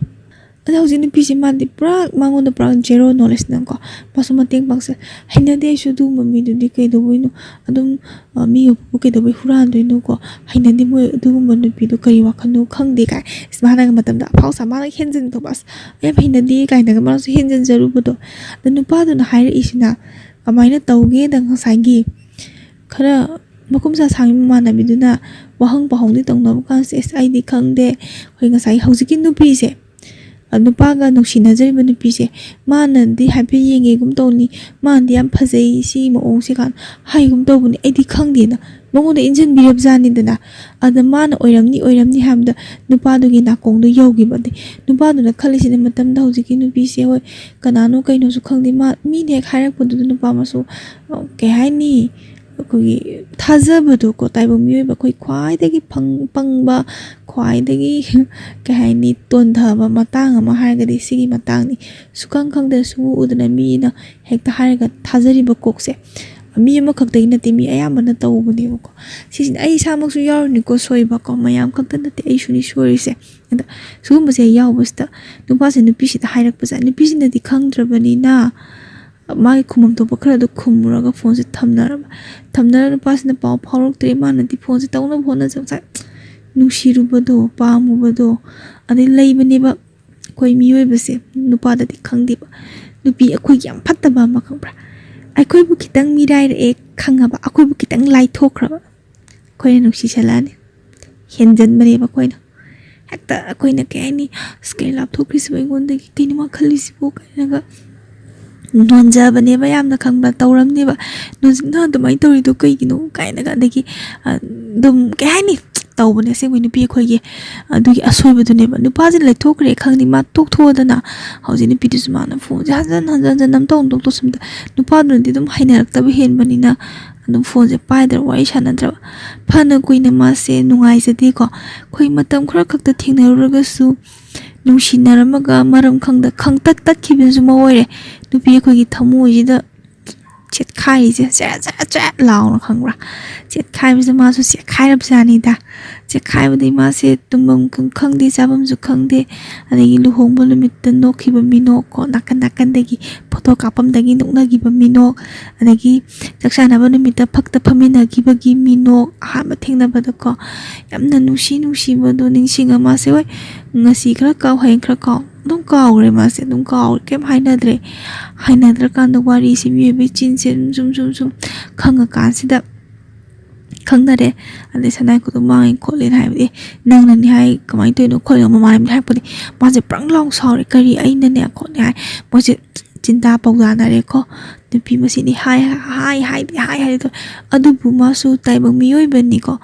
ꯑꯗꯣ ꯍꯧꯖꯤꯛ ꯅꯨꯄꯤꯁꯦ ꯃꯥꯗꯤ ꯄꯨꯔꯥ, ꯃꯉꯣꯟꯗ ꯄꯨꯔꯥ ꯖꯦꯔꯣ ꯅꯣꯂꯦꯖꯅꯦꯕꯀꯣ꯫ ꯃꯥꯁꯨ ꯃꯇꯦꯡ ꯄꯥꯡꯁꯦ ꯍꯩꯅꯗꯦ, ꯑꯩꯁꯨ ꯑꯗꯨꯒꯨꯝꯕ ꯃꯤꯗꯨꯗꯤ ꯀꯩꯗꯧꯕꯩꯅꯣ, ꯑꯗꯨꯝ, ꯑ, ꯃꯤ ꯃꯄꯣꯠꯄꯨ ꯀꯩꯗꯧꯕꯩ ꯍꯨꯔꯥꯟꯗꯣꯏꯅꯣꯀꯣ, ꯍꯩꯅꯗꯦ ꯃꯣꯏ ꯑꯗꯨꯒꯨꯝꯕ ꯅꯨꯄꯤꯗꯣ, ꯀꯔꯤ ꯋꯥꯈꯜꯅꯣ ꯈꯪꯗꯦ ꯀꯥꯏ꯫ ꯏꯁ, ꯃꯥꯅꯒ ꯃꯇꯝꯗ ꯑꯐꯥꯎ ꯁꯥ, ꯃꯥꯅ ꯍꯦꯟꯖꯤꯟ ꯊꯣꯛꯄ, "ꯑꯁ, ꯑꯩ ꯌꯥꯝ ꯍꯩꯅꯗꯦ" ꯀꯥꯏꯅꯒ ꯃꯥꯅꯁꯨ ꯍꯦꯟꯖꯤꯟꯖꯔꯨꯕꯗꯣ꯫ ꯑꯗ ꯅꯨꯄꯥꯗꯨꯅ ꯍꯥꯏꯔꯛꯏꯁꯤꯅ ꯀꯃꯥꯏꯅ ꯇꯧꯒꯦꯗ, ꯉꯁꯥꯏꯒꯤ ꯈꯔ ꯃꯈꯨꯠ ꯃꯁꯥ ꯁꯥꯡꯕꯤ ꯃꯃꯥꯟꯅꯕꯤꯗꯨꯅ ꯋꯥꯍꯪ ꯄꯥꯎꯍꯪꯗꯤ ꯇꯧꯅꯕ ꯀꯥꯟꯁꯤꯗ, "ꯑꯁ, ꯑꯩꯗꯤ ꯈꯪꯗꯦ, ꯑꯩꯈꯣꯏ ꯉꯁꯥꯏ ꯍꯧꯖꯤꯛꯀꯤ ꯅꯨꯄꯤꯁꯦ, ꯑ, ꯅꯨꯄꯥꯒ ꯅꯨꯡꯁꯤꯅꯖꯔꯤꯕ ꯅꯨꯄꯤꯁꯦ, ꯃꯥꯅꯗꯤ ꯍꯥꯏꯐꯦꯠ ꯌꯦꯡꯉꯦꯒꯨꯝ ꯇꯧꯅꯤ, ꯃꯥꯅꯗꯤ ꯌꯥꯝ ꯐꯖꯩ ꯁꯤꯒꯤ ꯃꯑꯣꯡꯁꯦ" ꯀꯥꯏꯅ ꯍꯥꯏꯒꯨꯝ ꯇꯧꯕꯅꯤ꯫ ꯑꯩꯗꯤ ꯈꯪꯗꯦꯅ ꯃꯉꯣꯟꯗ ꯏꯟꯁꯤꯟꯕꯤꯔꯕꯖꯥꯠꯅꯤꯗꯅ꯫ ꯑꯗ ꯃꯥꯅ ꯑꯣꯏꯔꯝꯅꯤ, ꯑꯣꯏꯔꯝꯅꯤ ꯍꯥꯏꯕꯗ ꯅꯨꯄꯥꯗꯨꯒꯤ ꯅꯥꯀꯣꯡꯗꯣ ꯌꯧꯈꯤꯕ꯫ ꯑꯗꯩ ꯅꯨꯄꯥꯗꯨꯅ ꯈꯜꯂꯤꯁꯤꯅ ꯃꯇꯝꯗ ꯍꯧꯖꯤꯛꯀꯤ ꯅꯨꯄꯤꯁꯦ, ꯍꯣꯏ, ꯀꯅꯥꯅꯣ ꯀꯩꯅꯣꯁꯨ ꯈꯪꯗꯦ, ꯃꯥ ꯃꯤꯅ ꯍꯦꯛ ꯍꯥꯏꯔꯛꯄꯗꯨꯗ ꯅꯨꯄꯥ ꯑꯃꯁꯨ, ꯑ, ꯀꯩ ꯍꯥꯏꯅꯤ, ꯑꯩꯈꯣꯏꯒꯤ ꯊꯥꯖꯕꯗꯣꯀꯣ, ꯇꯥꯏꯕꯪ ꯃꯤꯑꯣꯏꯕ ꯑꯩꯈꯣꯏ ꯈ꯭ꯋꯥꯏꯗꯒꯤ ꯐꯪ-, ꯄꯪꯕ, ꯈ꯭ꯋꯥꯏꯗꯒꯤ ꯀꯩ ꯍꯥꯏꯅꯤ, ꯇꯣꯟꯊꯕ ꯃꯇꯥꯡ ꯑꯃ ꯍꯥꯏꯔꯒꯗꯤ ꯁꯤꯒꯤ ꯃꯇꯥꯡꯅꯤ꯫ ꯁꯨꯈꯪ ꯈꯪꯗꯅ, ꯁꯨꯡꯎ ꯎꯗꯅ ꯃꯤꯅ ꯍꯦꯛꯇ ꯍꯥꯏꯔꯒ ꯊꯥꯖꯔꯤꯕ ꯀꯣꯛꯁꯦ꯫ ꯃꯤ ꯑꯃꯈꯛꯇꯒꯤ ꯅꯠꯇꯦ, ꯃꯤ ꯑꯌꯥꯝꯕꯅ ꯇꯧꯕꯅꯦꯕꯀꯣ꯫ ꯁꯤꯁꯤꯅ ꯑꯩ ꯏꯁꯥꯃꯛꯁꯨ ꯌꯥꯎꯔꯤꯅꯤꯀꯣ ꯁꯣꯏꯕꯀꯣ, ꯃꯌꯥꯝ ꯈꯛꯇ ꯅꯠꯇꯦ, ꯑꯩꯁꯨꯅꯤ ꯁꯣꯏꯔꯤꯁꯦ꯫ ꯑꯗ ꯁꯤꯒꯨꯝꯕꯁꯦ ꯌꯥꯎꯕꯁꯤꯗ ꯅꯨꯄꯥꯁꯦ ꯅꯨꯄꯤꯁꯤꯗ ꯍꯥꯏꯔꯛꯄꯁꯦ, ꯅꯨꯄꯤꯁꯤꯅꯗꯤ ꯈꯪꯗ꯭ꯔꯕꯅꯤꯅ ꯃꯥꯒꯤ ꯈꯨꯝꯐꯝ ꯊꯣꯛꯄ ꯈꯔꯗꯣ ꯈꯨꯝꯃꯨꯔꯒ ꯐꯣꯟꯁꯦ ꯊꯝꯅꯔꯕ꯫ ꯊꯝꯅꯔ ꯅꯨꯄꯥꯁꯤꯅ ꯄꯥꯎ ꯐꯥꯎꯔꯛꯇ꯭ꯔꯦ, ꯃꯥꯅꯗꯤ ꯐꯣꯟꯁꯦ ꯇꯧꯅꯕ ꯍꯣꯠꯅꯖꯕ ꯉꯁꯥꯏ ꯅꯨꯡꯁꯤꯔꯨꯕꯗꯣ, ꯄꯥꯝꯃꯨꯕꯗꯣ, ꯑꯗꯩ ꯂꯩꯕꯅꯦꯕ꯫ ꯑꯩꯈꯣꯏ ꯃꯤꯑꯣꯏꯕꯁꯦ ꯅꯨꯄꯥꯗꯗꯤ ꯈꯪꯗꯦꯕ꯫ ꯅꯨꯄꯤ ꯑꯩꯈꯣꯏꯒꯤ ꯌꯥꯝ ꯐꯠꯇꯕ ꯑꯃ ꯈꯪꯕ꯭ꯔꯥ? ꯑꯩꯈꯣꯏꯕꯨ ꯈꯤꯇꯪ ꯃꯤꯔꯥꯏꯔꯛꯑꯦ ꯈꯪꯉꯕ, ꯑꯩꯈꯣꯏꯕꯨ ꯈꯤꯇꯪ ꯂꯥꯏꯊꯣꯛꯈ꯭ꯔꯕ, ꯑꯩꯈꯣꯏꯅ ꯅꯨꯡꯁꯤꯁꯜꯂꯛꯑꯅꯤ꯫ ꯍꯦꯟꯖꯟꯕꯅꯦꯕ ꯑꯩꯈꯣꯏꯅ꯫ ꯍꯦꯛꯇ ꯑꯩꯈꯣꯏꯅ ꯀꯩ ꯍꯥꯏꯅꯤ, "ꯑꯁ, ꯀꯩ ꯂꯥꯞꯊꯣꯛꯈ꯭ꯔꯤꯁꯤꯕꯨ ꯑꯩꯉꯣꯟꯗꯒꯤ, ꯀꯩꯅꯣ ꯃꯥ ꯈꯜꯂꯤꯁꯤꯕꯨ?" ꯀꯥꯏꯅꯒ ꯅꯣꯟꯖꯕꯅꯦꯕ ꯌꯥꯝꯅ, ꯈꯪꯕ꯭ꯔꯥ? ꯇꯧꯔꯝꯅꯦꯕ꯫ "ꯅꯣꯟꯖꯤꯛꯅ ꯑꯗꯨꯃꯥꯏꯅ ꯇꯧꯔꯤꯗꯣ ꯀꯩꯒꯤꯅꯣ?" ꯀꯥꯏꯅꯒ꯫ ꯑꯗꯒꯤ, ꯑ, ꯑꯗꯨꯝ ꯀꯩ ꯍꯥꯏꯅꯤ, ꯇꯧꯕꯅꯦ ꯑꯁꯦꯡꯕꯩ ꯅꯨꯄꯤ ꯑꯩꯈꯣꯏꯒꯤ꯫ ꯑꯗꯨꯒꯤ ꯑꯁꯣꯏꯕꯗꯨꯅꯦꯕ꯫ ꯅꯨꯄꯥꯁꯤꯅ ꯂꯩꯊꯣꯛꯈ꯭ꯔꯦ ꯈꯪꯗꯦ, ꯃꯥ ꯇꯣꯛꯊꯣꯛꯑꯗꯅ꯫ ꯍꯧꯖꯤꯛ ꯅꯨꯄꯤꯗꯨꯁꯨ ꯃꯥꯅ ꯐꯣꯟꯁꯦ ꯍꯟꯖꯟ ꯍꯟꯖꯟ ꯍꯟꯖꯟ ꯅꯝ ꯇꯧ ꯅꯝ ꯇꯧ ꯇꯧꯁꯤꯟꯕꯗ ꯅꯨꯄꯥꯗꯨꯅꯗꯤ ꯑꯗꯨꯝ ꯍꯩꯅꯔꯛꯇꯕ ꯍꯦꯟꯕꯅꯤꯅ ꯑꯗꯨꯝ ꯐꯣꯟꯁꯦ ꯄꯥꯏꯗ꯭ꯔꯕ, ꯋꯥꯔꯤ ꯁꯥꯟꯅꯗ꯭ꯔꯕ꯫ ꯐꯅ ꯀꯨꯏꯅ ꯃꯥꯁꯦ ꯅꯨꯡꯉꯥꯏꯖꯗꯦꯀꯣ꯫ ꯑꯩꯈꯣꯏ ꯃꯇꯝ ꯈꯔ ꯈꯛꯇ ꯊꯦꯡꯅꯔꯨꯔꯒꯁꯨ ꯅꯨꯡꯁꯤꯅꯔꯝꯃꯒ ꯃꯔꯝ ꯈꯪꯗ ꯈꯪꯇꯠ ꯇꯠꯈꯤꯕꯁꯨ ꯑꯃ ꯑꯣꯏꯔꯦ꯫ ꯅꯨꯄꯤ ꯑꯩꯈꯣꯏꯒꯤ ꯊꯃꯣꯏꯁꯤꯗ ꯆꯦꯠꯈꯥꯏꯔꯤꯁꯦ ꯆꯦꯠ ꯆꯦꯠ ꯆꯦꯠ ꯂꯥꯎꯅ, ꯈꯪꯕ꯭ꯔꯥ? ꯆꯦꯠꯈꯥꯏꯕꯁꯦ ꯃꯥꯁꯨ ꯆꯦꯠꯈꯥꯏꯔꯕꯖꯥꯠꯅꯤꯗ꯫ ꯆꯦꯠꯈꯥꯏꯕꯗꯩ ꯃꯥꯁꯦ ꯇꯨꯝꯐꯝ ꯈꯪ-, ꯈꯪꯗꯦ, ꯆꯥꯐꯝꯁꯨ ꯈꯪꯗꯦ꯫ ꯑꯗꯒꯤ ꯂꯨꯍꯣꯡꯕ ꯅꯨꯃꯤꯠꯇ ꯅꯣꯛꯈꯤꯕ ꯃꯤꯅꯣꯛ ꯀꯣ, ꯅꯥꯀꯟ ꯅꯥꯀꯟꯗꯒꯤ ꯐꯣꯇꯣ ꯀꯥꯞꯐꯝꯗꯒꯤ ꯅꯣꯛꯅꯈꯤꯕ ꯃꯤꯅꯣꯛ, ꯑꯗꯒꯤ ꯆꯥꯛ ꯆꯥꯅꯕ ꯅꯨꯃꯤꯠꯇ ꯐꯛꯇ ꯐꯝꯃꯤꯟꯅꯈꯤꯕꯒꯤ ꯃꯤꯅꯣꯛ, ꯑꯍꯥꯟꯕ ꯊꯦꯡꯅꯕꯗꯀꯣ꯫ ꯌꯥꯝꯅ ꯅꯨꯡꯁꯤ ꯅꯨꯡꯁꯤꯕꯗꯣ ꯅꯤꯡꯁꯤꯡꯉ ꯃꯥꯁꯦ, ꯍꯣꯏ, ꯉꯁꯤ ꯈꯔ ꯀꯥꯎ, ꯍꯌꯦꯡ ꯈꯔ ꯀꯥꯎ, ꯑꯗꯨꯝ ꯀꯥꯎꯈ꯭ꯔꯦ ꯃꯥꯁꯦ, ꯑꯗꯨꯝ ꯀꯥꯎꯔꯦ, ꯀꯩꯝ ꯍꯥꯏꯅꯗ꯭ꯔꯦ꯫ ꯍꯥꯏꯅꯗ꯭ꯔꯀꯥꯟꯗ ꯋꯥꯔꯤꯁꯦ ꯃꯤꯑꯣꯏꯕꯒꯤ ꯆꯤꯟꯁꯦ ꯑꯗꯨꯝ ꯁꯨꯝ ꯁꯨꯝ ꯁꯨꯝ ꯈꯪꯉꯀꯥꯟꯁꯤꯗ ꯈꯪꯅꯔꯦ꯫ ꯑꯗꯩ ꯁꯅꯥꯏ ꯈꯨꯗꯣ ꯃꯥꯡꯉꯦ ꯈꯣꯠꯂꯦꯅ ꯍꯥꯏꯕꯗꯤ, "ꯑꯦ, ꯅꯪꯅꯅꯤ ꯍꯥꯏ, ꯀꯃꯥꯏꯅ ꯇꯧꯔꯤꯅꯣ ꯈꯣꯠꯂꯤꯅꯣ?" ꯃꯃꯥꯟꯅꯕꯤꯅ ꯍꯥꯏꯔꯛꯄꯗꯤ ꯃꯥꯁꯦ ꯄ꯭ꯔꯪ ꯂꯥꯎ ꯁꯥꯎꯔꯦ, "ꯀꯔꯤ ꯑꯩꯅꯅꯦ?" ꯈꯣꯠꯅꯦ ꯍꯥꯏ꯫ ꯃꯣꯏꯁꯦ ꯆꯤꯟꯗꯥ ꯄꯥꯎꯗꯥꯅꯔꯦꯀꯣ꯫ ꯅꯨꯄꯤ ꯃꯁꯤꯅꯤ ꯍꯥꯏ, ꯍꯥꯏ, ꯍꯥꯏꯗꯤ ꯍꯥꯏ, ꯍꯥꯏꯗꯣ꯫ ꯑꯗꯨꯕꯨ ꯃꯥꯁꯨ ꯇꯥꯏꯕꯪ ꯃꯤꯑꯣꯏꯕꯅꯤꯀꯣ꯫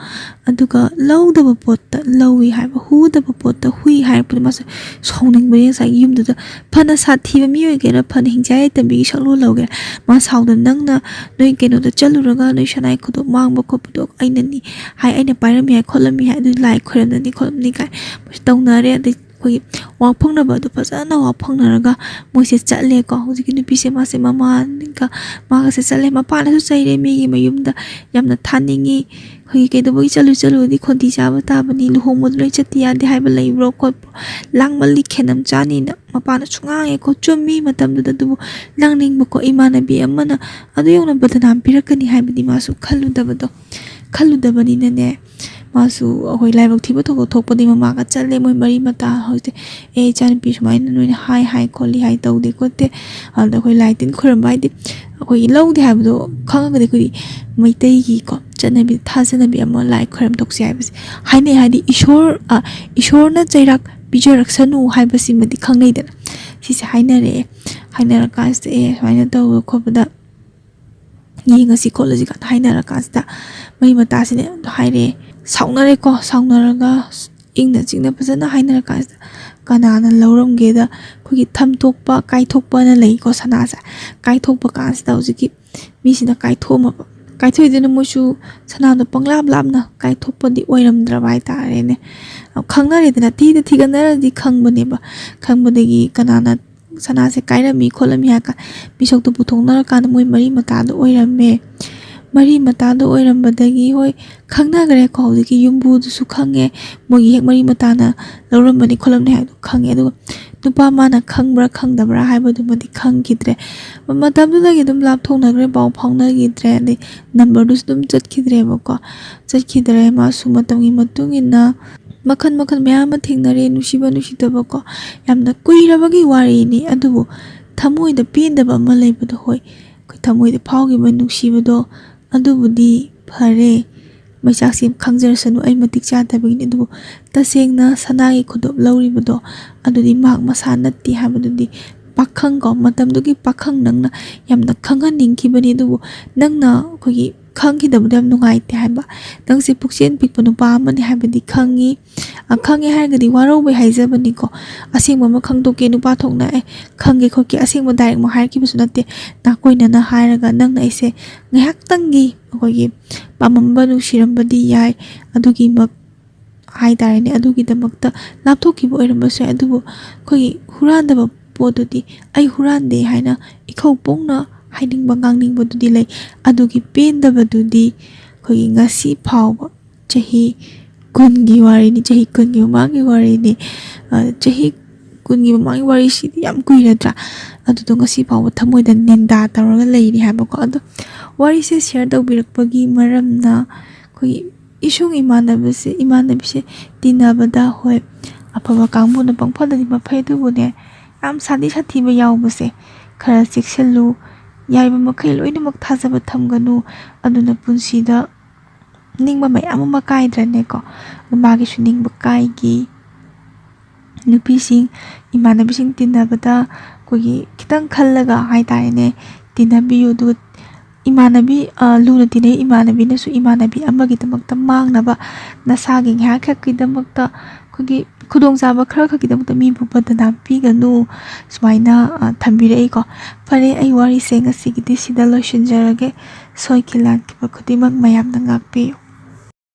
ꯑꯗꯨꯒ ꯂꯧꯗꯕ ꯄꯣꯠꯇ ꯂꯧꯏ ꯍꯥꯏꯕ, ꯍꯨꯗꯕ ꯄꯣꯠꯇ ꯍꯨꯏ ꯍꯥꯏꯔꯛꯄꯗ ꯃꯥꯁꯨ ꯁꯥꯎꯅꯤꯡꯕꯅꯤ꯫ ꯉꯁꯥꯏꯒꯤ ꯌꯨꯝꯗꯨꯗ ꯐꯅ ꯁꯥꯊꯤꯕ ꯃꯤ ꯑꯣꯏꯒꯦꯔꯥ, ꯐꯅ ꯍꯤꯡꯆꯥꯏ ꯌꯥꯏꯇꯝꯕꯤꯒꯤ ꯁꯛꯂꯣꯟ ꯂꯧꯒꯦꯔꯥ, ꯃꯥ ꯁꯥꯎꯗꯅ, "ꯅꯪꯅ ꯅꯣꯏ ꯀꯩꯅꯣꯗ ꯆꯠꯂꯨꯔꯒ ꯅꯣꯏ ꯁꯅꯥꯏ ꯈꯨꯗꯣ ꯃꯥꯡꯕ ꯈꯣꯠꯄꯗꯣ ꯑꯩꯅꯅꯤ ꯍꯥꯏ, ꯑꯩꯅ ꯄꯥꯏꯔꯝꯃꯤ ꯍꯥꯏ, ꯈꯣꯠꯂꯝꯃꯤ ꯍꯥꯏ, ꯑꯗꯨ ꯂꯥꯏ ꯈꯣꯏꯔꯝꯅꯅꯤ ꯈꯣꯠꯂꯝꯅꯤ" ꯀꯥꯏ ꯃꯣꯏꯁꯦ ꯇꯧꯅꯔꯦ꯫ ꯑꯗꯩ ꯑꯩꯈꯣꯏꯒꯤ ꯋꯥ ꯐꯪꯅꯕ ꯑꯗꯨ ꯐꯖꯅ ꯋꯥ ꯐꯪꯅꯔꯒ ꯃꯣꯏꯁꯦ ꯆꯠꯂꯦꯀꯣ꯫ ꯍꯧꯖꯤꯛꯀꯤ ꯅꯨꯄꯤꯁꯦ ꯃꯥꯁꯦ ꯃꯃꯥꯒ ꯃꯥꯒꯁꯦ ꯆꯠꯂꯦ꯫ ꯃꯄꯥꯅꯁꯨ ꯆꯩꯔꯦ, "ꯃꯤꯒꯤ ꯃꯌꯨꯝꯗ ꯌꯥꯝꯅ ꯊꯥꯅꯤꯡꯉꯤ, ꯑꯩꯈꯣꯏꯒꯤ ꯀꯩꯗꯧꯕꯒꯤ ꯆꯠꯂꯨ ꯆꯠꯂꯨꯔꯗꯤ ꯈꯣꯟꯊꯤ ꯆꯥꯕ ꯇꯥꯕꯅꯤ, ꯂꯨꯍꯣꯡꯕꯗ ꯂꯣꯏ ꯆꯠꯇ ꯌꯥꯗꯦ ꯍꯥꯏꯕ ꯂꯩꯕ꯭ꯔꯣ ꯈꯣꯠꯄ꯭ꯔꯣ, ꯂꯥꯡꯃꯜꯂꯤ ꯈꯦꯅꯝ ꯆꯥꯅꯤꯅ" ꯃꯄꯥꯅꯁꯨ ꯉꯥꯡꯉꯦꯀꯣ꯫ ꯆꯨꯝꯃꯤ ꯃꯇꯝꯗꯨꯗ, ꯑꯗꯨꯕꯨ ꯂꯥꯡꯅꯤꯡꯕꯀꯣ, ꯏꯃꯥꯟꯅꯕꯤ ꯑꯃꯅ ꯑꯗꯨ ꯌꯧꯅ ꯕꯗꯅꯥꯝ ꯄꯤꯔꯛꯀꯅꯤ ꯍꯥꯏꯕꯗꯤ ꯃꯥꯁꯨ ꯈꯜꯂꯨꯗꯕꯗꯣ꯫ ꯈꯜꯂꯨꯗꯕꯅꯤꯅꯅꯦ, ꯃꯥꯁꯨ ꯑꯩꯈꯣꯏ ꯂꯥꯏꯕꯛ ꯊꯤꯕ ꯊꯧꯗꯣꯛ ꯊꯣꯛꯄꯗꯤ ꯃꯃꯥꯒ ꯆꯠꯂꯦ꯫ ꯃꯣꯏ ꯃꯔꯤ ꯃꯇꯥ ꯍꯧꯖꯤꯛ, "ꯑꯦ, ꯏꯆꯥꯅꯨꯄꯤ ꯁꯨꯃꯥꯏꯅ ꯅꯣꯏꯅ ꯍꯥꯏ ꯍꯥꯏ ꯈꯣꯠꯂꯤ ꯍꯥꯏ ꯇꯧꯗꯦ ꯈꯣꯠꯇꯦ", ꯑꯗꯨꯗ ꯑꯩꯈꯣꯏ ꯂꯥꯏ ꯇꯤꯟ ꯈꯣꯏꯔꯝꯕ ꯍꯥꯏꯗꯤ ꯑꯩꯈꯣꯏꯒꯤ ꯂꯧꯗꯦ ꯍꯥꯏꯕꯗꯣ ꯈꯪꯉꯒꯗꯤ ꯑꯩꯈꯣꯏꯒꯤ ꯃꯩꯇꯩꯒꯤꯀꯣ ꯆꯠꯅꯕꯤ, ꯊꯥꯖꯅꯕꯤ ꯑꯃ ꯂꯥꯏ ꯈꯣꯏꯔꯝ ꯊꯣꯛꯁꯦ ꯍꯥꯏꯕꯁꯦ ꯍꯥꯏꯅꯩ꯫ ꯍꯥꯏꯗꯤ ꯏꯁꯣꯔ, ꯑ, ꯏꯁꯣꯔꯅ ꯆꯩꯔꯥꯛ ꯄꯤꯖꯔꯛꯁꯅꯨ ꯍꯥꯏꯕꯁꯤꯃꯗꯤ ꯈꯪꯅꯩꯗꯅ꯫ ꯁꯤꯁꯦ ꯍꯥꯏꯅꯔꯛꯑꯦ꯫ ꯍꯥꯏꯅꯔꯀꯥꯟꯁꯤꯗ, "ꯑꯦ, ꯁꯨꯃꯥꯏꯅ ꯇꯧꯕ ꯈꯣꯠꯄꯗ ꯌꯦꯡꯉꯁꯤ ꯈꯣꯠꯂꯁꯤ" ꯀꯥꯏꯅ ꯍꯥꯏꯅꯔꯀꯥꯟꯁꯤꯗ ꯃꯩ ꯃꯇꯥꯁꯤꯅ ꯍꯥꯏꯔꯛꯑꯦ꯫ ꯁꯥꯎꯅꯔꯦꯀꯣ꯫ ꯁꯥꯎꯅꯔꯒ ꯏꯪꯅ ꯆꯤꯛꯅ ꯐꯖꯅ ꯍꯥꯏꯅꯔꯀꯥꯟꯁꯤꯗ ꯀꯅꯥꯅ ꯂꯧꯔꯝꯒꯦꯗ, ꯑꯩꯈꯣꯏꯒꯤ ꯊꯝꯊꯣꯛꯄ, ꯀꯥꯏꯊꯣꯛꯄꯅ ꯂꯩꯀꯣ ꯁꯅꯥꯁꯦ꯫ ꯀꯥꯏꯊꯣꯛꯄ ꯀꯥꯟꯁꯤꯗ ꯍꯧꯖꯤꯛꯀꯤ ꯃꯤꯁꯤꯅ ꯀꯥꯏꯊꯣꯛꯑꯝꯃꯕ꯫ ꯀꯥꯏꯊꯣꯛꯏꯗꯨꯅ ꯃꯣꯏꯁꯨ ꯁꯅꯥꯗꯣ ꯄꯪꯂꯥꯞ ꯂꯥꯞꯅ ꯀꯥꯏꯊꯣꯛꯄꯗꯤ ꯑꯣꯏꯔꯝꯗ꯭ꯔꯕ ꯍꯥꯏꯇꯥꯔꯦꯅꯦ꯫ ꯈꯪꯅꯔꯦꯗꯅ, ꯊꯤꯗ ꯊꯤꯒꯠꯅꯔꯗꯤ ꯈꯪꯕꯅꯦꯕ꯫ ꯈꯪꯕꯗꯒꯤ ꯀꯅꯥꯅ ꯁꯅꯥꯁꯦ ꯀꯥꯏꯔꯝꯃꯤ ꯈꯣꯠꯂꯝꯃꯤ ꯍꯥꯏꯔ ꯀꯥꯟꯗ ꯃꯤꯁꯛꯇꯣ ꯄꯨꯊꯣꯛꯅꯔꯀꯥꯟꯗ ꯃꯣꯏ ꯃꯔꯤ ꯃꯇꯥꯗꯣ ꯑꯣꯏꯔꯝꯃꯦ꯫ ꯃꯔꯤ ꯃꯇꯥꯗꯣ ꯑꯣꯏꯔꯝꯕꯗꯒꯤ, ꯍꯣꯏ, ꯈꯪꯅꯈ꯭ꯔꯦꯀꯣ꯫ ꯍꯧꯖꯤꯛꯀꯤ ꯌꯨꯝꯕꯨꯗꯨꯁꯨ ꯈꯪꯉꯦ, ꯃꯣꯏꯒꯤ ꯍꯦꯛ ꯃꯔꯤ ꯃꯇꯥꯅ ꯂꯧꯔꯝꯕꯅꯤ ꯈꯣꯠꯂꯝꯅꯤ ꯍꯥꯏꯕꯗꯣ ꯈꯪꯉꯦ꯫ ꯑꯗꯨꯒ ꯅꯨꯄꯥ ꯃꯥꯅ ꯈꯪꯕ꯭ꯔꯥ ꯈꯪꯗꯕ꯭ꯔꯥ ꯍꯥꯏꯕꯗꯨꯃꯗꯤ ꯈꯪꯈꯤꯗ꯭ꯔꯦ꯫ ꯃꯇꯝꯗꯨꯗꯒꯤ ꯑꯗꯨꯝ ꯂꯥꯞꯊꯣꯛꯅꯈ꯭ꯔꯦ, ꯄꯥꯎ ꯐꯥꯎꯅꯈꯤꯗ꯭ꯔꯦ, ꯑꯗꯩ ꯅꯝꯕꯔꯗꯨꯁꯨ ꯑꯗꯨꯝ ꯆꯠꯈꯤꯗ꯭ꯔꯦꯕꯀꯣ꯫ ꯆꯠꯈꯤꯗ꯭ꯔꯦ꯫ ꯃꯥꯁꯨ ꯃꯇꯝꯒꯤ ꯃꯇꯨꯡ ꯏꯟꯅ ꯃꯈꯜ ꯃꯈꯜ ꯃꯌꯥꯝ ꯑꯃ ꯊꯦꯡꯅꯔꯦ, ꯅꯨꯡꯁꯤꯕ ꯅꯨꯡꯁꯤꯗꯕꯀꯣ꯫ ꯌꯥꯝꯅ ꯀꯨꯏꯔꯕꯒꯤ ꯋꯥꯔꯤꯅꯤ, ꯑꯗꯨꯕꯨ ꯊꯃꯣꯏꯗ ꯄꯦꯟꯗꯕ ꯑꯃ ꯂꯩꯕꯗꯣ, ꯍꯣꯏ, ꯑꯩꯈꯣꯏ ꯊꯃꯣꯏꯗ ꯐꯥꯎꯈꯤꯕ ꯅꯨꯡꯁꯤꯕꯗꯣ, ꯑꯗꯨꯕꯨꯗꯤ ꯐꯔꯦ꯫ ꯃꯩꯆꯥꯛꯁꯦ ꯈꯪꯖꯔꯁꯅꯨ, ꯑꯩ ꯃꯇꯤꯛ ꯆꯥꯗꯕꯒꯤꯅꯤ꯫ ꯑꯗꯨꯕꯨ ꯇꯁꯦꯡꯅ ꯁꯅꯥꯒꯤ ꯈꯨꯗꯣꯞ ꯂꯧꯔꯤꯕꯗꯣ, ꯑꯗꯨꯗꯤ ꯃꯍꯥꯛ ꯃꯁꯥ ꯅꯠꯇꯦ ꯍꯥꯏꯕꯗꯨꯗꯤ ꯄꯥꯈꯪ ꯀꯣ, ꯃꯇꯝꯗꯨꯒꯤ ꯄꯥꯈꯪ ꯅꯪꯅ ꯌꯥꯝꯅ ꯈꯪꯍꯟꯅꯤꯡꯈꯤꯕꯅꯤ꯫ ꯑꯗꯨꯕꯨ ꯅꯪꯅ ꯑꯩꯈꯣꯏꯒꯤ ꯈꯪꯈꯤꯗꯕꯗꯣ ꯌꯥꯝ ꯅꯨꯡꯉꯥꯏꯇꯦ ꯍꯥꯏꯕ꯫ ꯅꯪꯁꯦ ꯄꯨꯛꯆꯦꯜ ꯄꯤꯛꯄ ꯅꯨꯄꯥ ꯑꯃꯅꯤ ꯍꯥꯏꯕꯗꯤ ꯈꯪꯉꯤ꯫ ꯑ, ꯈꯪꯉꯦ ꯍꯥꯏꯔꯒꯗꯤ ꯋꯥꯔꯧꯕꯩ ꯍꯥꯏꯖꯕꯅꯤꯀꯣ꯫ ꯑꯁꯦꯡꯕ ꯑꯃ ꯈꯪꯗꯣꯛꯀꯦ ꯅꯨꯄꯥ ꯊꯣꯛꯅ, "ꯑꯦ, ꯈꯪꯒꯦ ꯈꯣꯠꯀꯦ", ꯑꯁꯦꯡꯕ ꯗꯥꯏꯔꯦꯛꯃꯛ ꯍꯥꯏꯔꯛꯈꯤꯕꯁꯨ ꯅꯠꯇꯦ꯫ ꯅꯥꯀꯣꯏꯅꯅ ꯍꯥꯏꯔꯒ ꯅꯪꯅ ꯑꯩꯁꯦ ꯉꯥꯏꯍꯥꯛꯇꯪꯒꯤ ꯑꯩꯈꯣꯏꯒꯤ ꯄꯥꯝꯃꯝꯕ ꯅꯨꯡꯁꯤꯔꯝꯕꯗꯤ ꯌꯥꯏ꯫ ꯑꯗꯨꯒꯤꯃꯛ ꯍꯥꯏ ꯇꯥꯔꯦꯅꯦ, ꯑꯗꯨꯒꯤꯗꯃꯛꯇ ꯂꯥꯞꯊꯣꯛꯈꯤꯕ ꯑꯣꯏꯔꯝꯕꯁꯨ ꯌꯥꯏ꯫ ꯑꯗꯨꯕꯨ ꯑꯩꯈꯣꯏꯒꯤ ꯍꯨꯔꯥꯟꯗꯕ ꯄꯣꯠꯇꯨꯗꯤ, "ꯑꯩ ꯍꯨꯔꯥꯟꯗꯦ" ꯍꯥꯏꯅ ꯏꯈꯧ ꯄꯣꯡꯅ ꯍꯥꯏꯅꯤꯡꯕ ꯉꯥꯡꯅꯤꯡꯕꯗꯨꯗꯤ ꯂꯩ꯫ ꯑꯗꯨꯒꯤ ꯄꯦꯟꯗꯕꯗꯨꯗꯤ ꯑꯩꯈꯣꯏꯒꯤ ꯉꯁꯤ ꯐꯥꯎꯕ, ꯆꯍꯤ ꯀꯨꯟꯒꯤ ꯋꯥꯔꯤꯅꯤ, ꯆꯍꯤ ꯀꯨꯟꯒꯤ ꯃꯃꯥꯡꯒꯤ ꯋꯥꯔꯤꯅꯤ꯫ ꯑ, ꯆꯍꯤ ꯀꯨꯟꯒꯤ ꯃꯃꯥꯡꯒꯤ ꯋꯥꯔꯤꯁꯤꯗꯤ ꯌꯥꯝ ꯀꯨꯏꯔꯗ꯭ꯔꯥ? ꯑꯗꯨꯗꯣ ꯉꯁꯤ ꯐꯥꯎꯕ ꯊꯃꯣꯏꯗ ꯅꯤꯟꯗꯥ ꯇꯧꯔꯒ ꯂꯩꯔꯤ ꯍꯥꯏꯕꯀꯣ꯫ ꯑꯗꯣ ꯋꯥꯔꯤꯁꯦ ꯁꯤꯌꯔ ꯇꯧꯕꯤꯔꯛꯄꯒꯤ ꯃꯔꯝꯅ ꯑꯩꯈꯣꯏꯒꯤ ꯏꯁꯨꯡ ꯏꯃꯥꯟꯅꯕꯁꯦ, ꯏꯃꯥꯟꯅꯕꯤꯁꯦ ꯇꯤꯟꯅꯕꯗ, ꯍꯣꯏ, ꯑꯐꯕ ꯀꯥꯡꯕꯨꯅ ꯄꯪꯐꯗꯗꯤ ꯃꯐꯩ, ꯑꯗꯨꯕꯨꯅꯦ, ꯌꯥꯝ ꯁꯥꯊꯤ ꯁꯥꯊꯤꯕ ꯌꯥꯎꯕꯁꯦ ꯈꯔ ꯆꯦꯛꯁꯤꯜꯂꯨ꯫ ꯌꯥꯔꯤꯕ ꯃꯈꯩ ꯂꯣꯏꯅꯃꯛ ꯊꯥꯖꯕ ꯊꯝꯒꯅꯨ꯫ ꯑꯗꯨꯅ ꯄꯨꯟꯁꯤꯗ ꯅꯤꯡꯕ ꯃꯌꯥꯝ ꯑꯃ ꯀꯥꯏꯗ꯭ꯔꯅꯦꯀꯣ꯫ ꯑꯗꯨ ꯃꯥꯒꯤꯁꯨ ꯅꯤꯡꯕ ꯀꯥꯏꯒꯤ꯫ ꯅꯨꯄꯤꯁꯤꯡ, ꯏꯃꯥꯟꯅꯕꯤꯁꯤꯡ ꯇꯤꯟꯅꯕꯗ ꯑꯩꯈꯣꯏꯒꯤ ꯈꯤꯇꯪ ꯈꯜꯂꯒ ꯍꯥꯏꯇꯥꯔꯦꯅꯦ, ꯇꯤꯟꯅꯕꯤꯌꯨ꯫ ꯑꯗꯨꯒ ꯏꯃꯥꯟꯅꯕꯤ, ꯑ, ꯂꯨꯅ ꯇꯤꯟꯅꯩ ꯏꯃꯥꯟꯅꯕꯤꯅꯁꯨ ꯏꯃꯥꯟꯅꯕꯤ ꯑꯃꯒꯤꯗꯃꯛꯇ ꯃꯥꯡꯅꯕ, ꯅꯁꯥꯒꯤ ꯉꯥꯏꯍꯥꯛ ꯈꯛꯀꯤꯗꯃꯛꯇ, ꯑꯩꯈꯣꯏꯒꯤ ꯈꯨꯗꯣꯡꯆꯥꯕ ꯈꯔ ꯈꯛꯀꯤꯗꯃꯛꯇ ꯃꯤꯕꯨ ꯕꯗꯅꯥꯝ ꯄꯤꯒꯅꯨ, ꯁꯨꯃꯥꯏꯅ, ꯑ, ꯊꯝꯕꯤꯔꯛꯏꯀꯣ꯫ ꯐꯔꯦ, ꯑꯩ ꯋꯥꯔꯤꯁꯦ ꯉꯁꯤꯒꯤꯗꯤ ꯁꯤꯗ ꯂꯣꯏꯁꯤꯟꯖꯔꯒꯦ꯫ ꯁꯣꯏꯈꯤ ꯂꯥꯟꯈꯤꯕ ꯈꯨꯗꯤꯡꯃꯛ ꯃꯌꯥꯝꯅ ꯉꯥꯛꯄꯤꯌꯨ꯫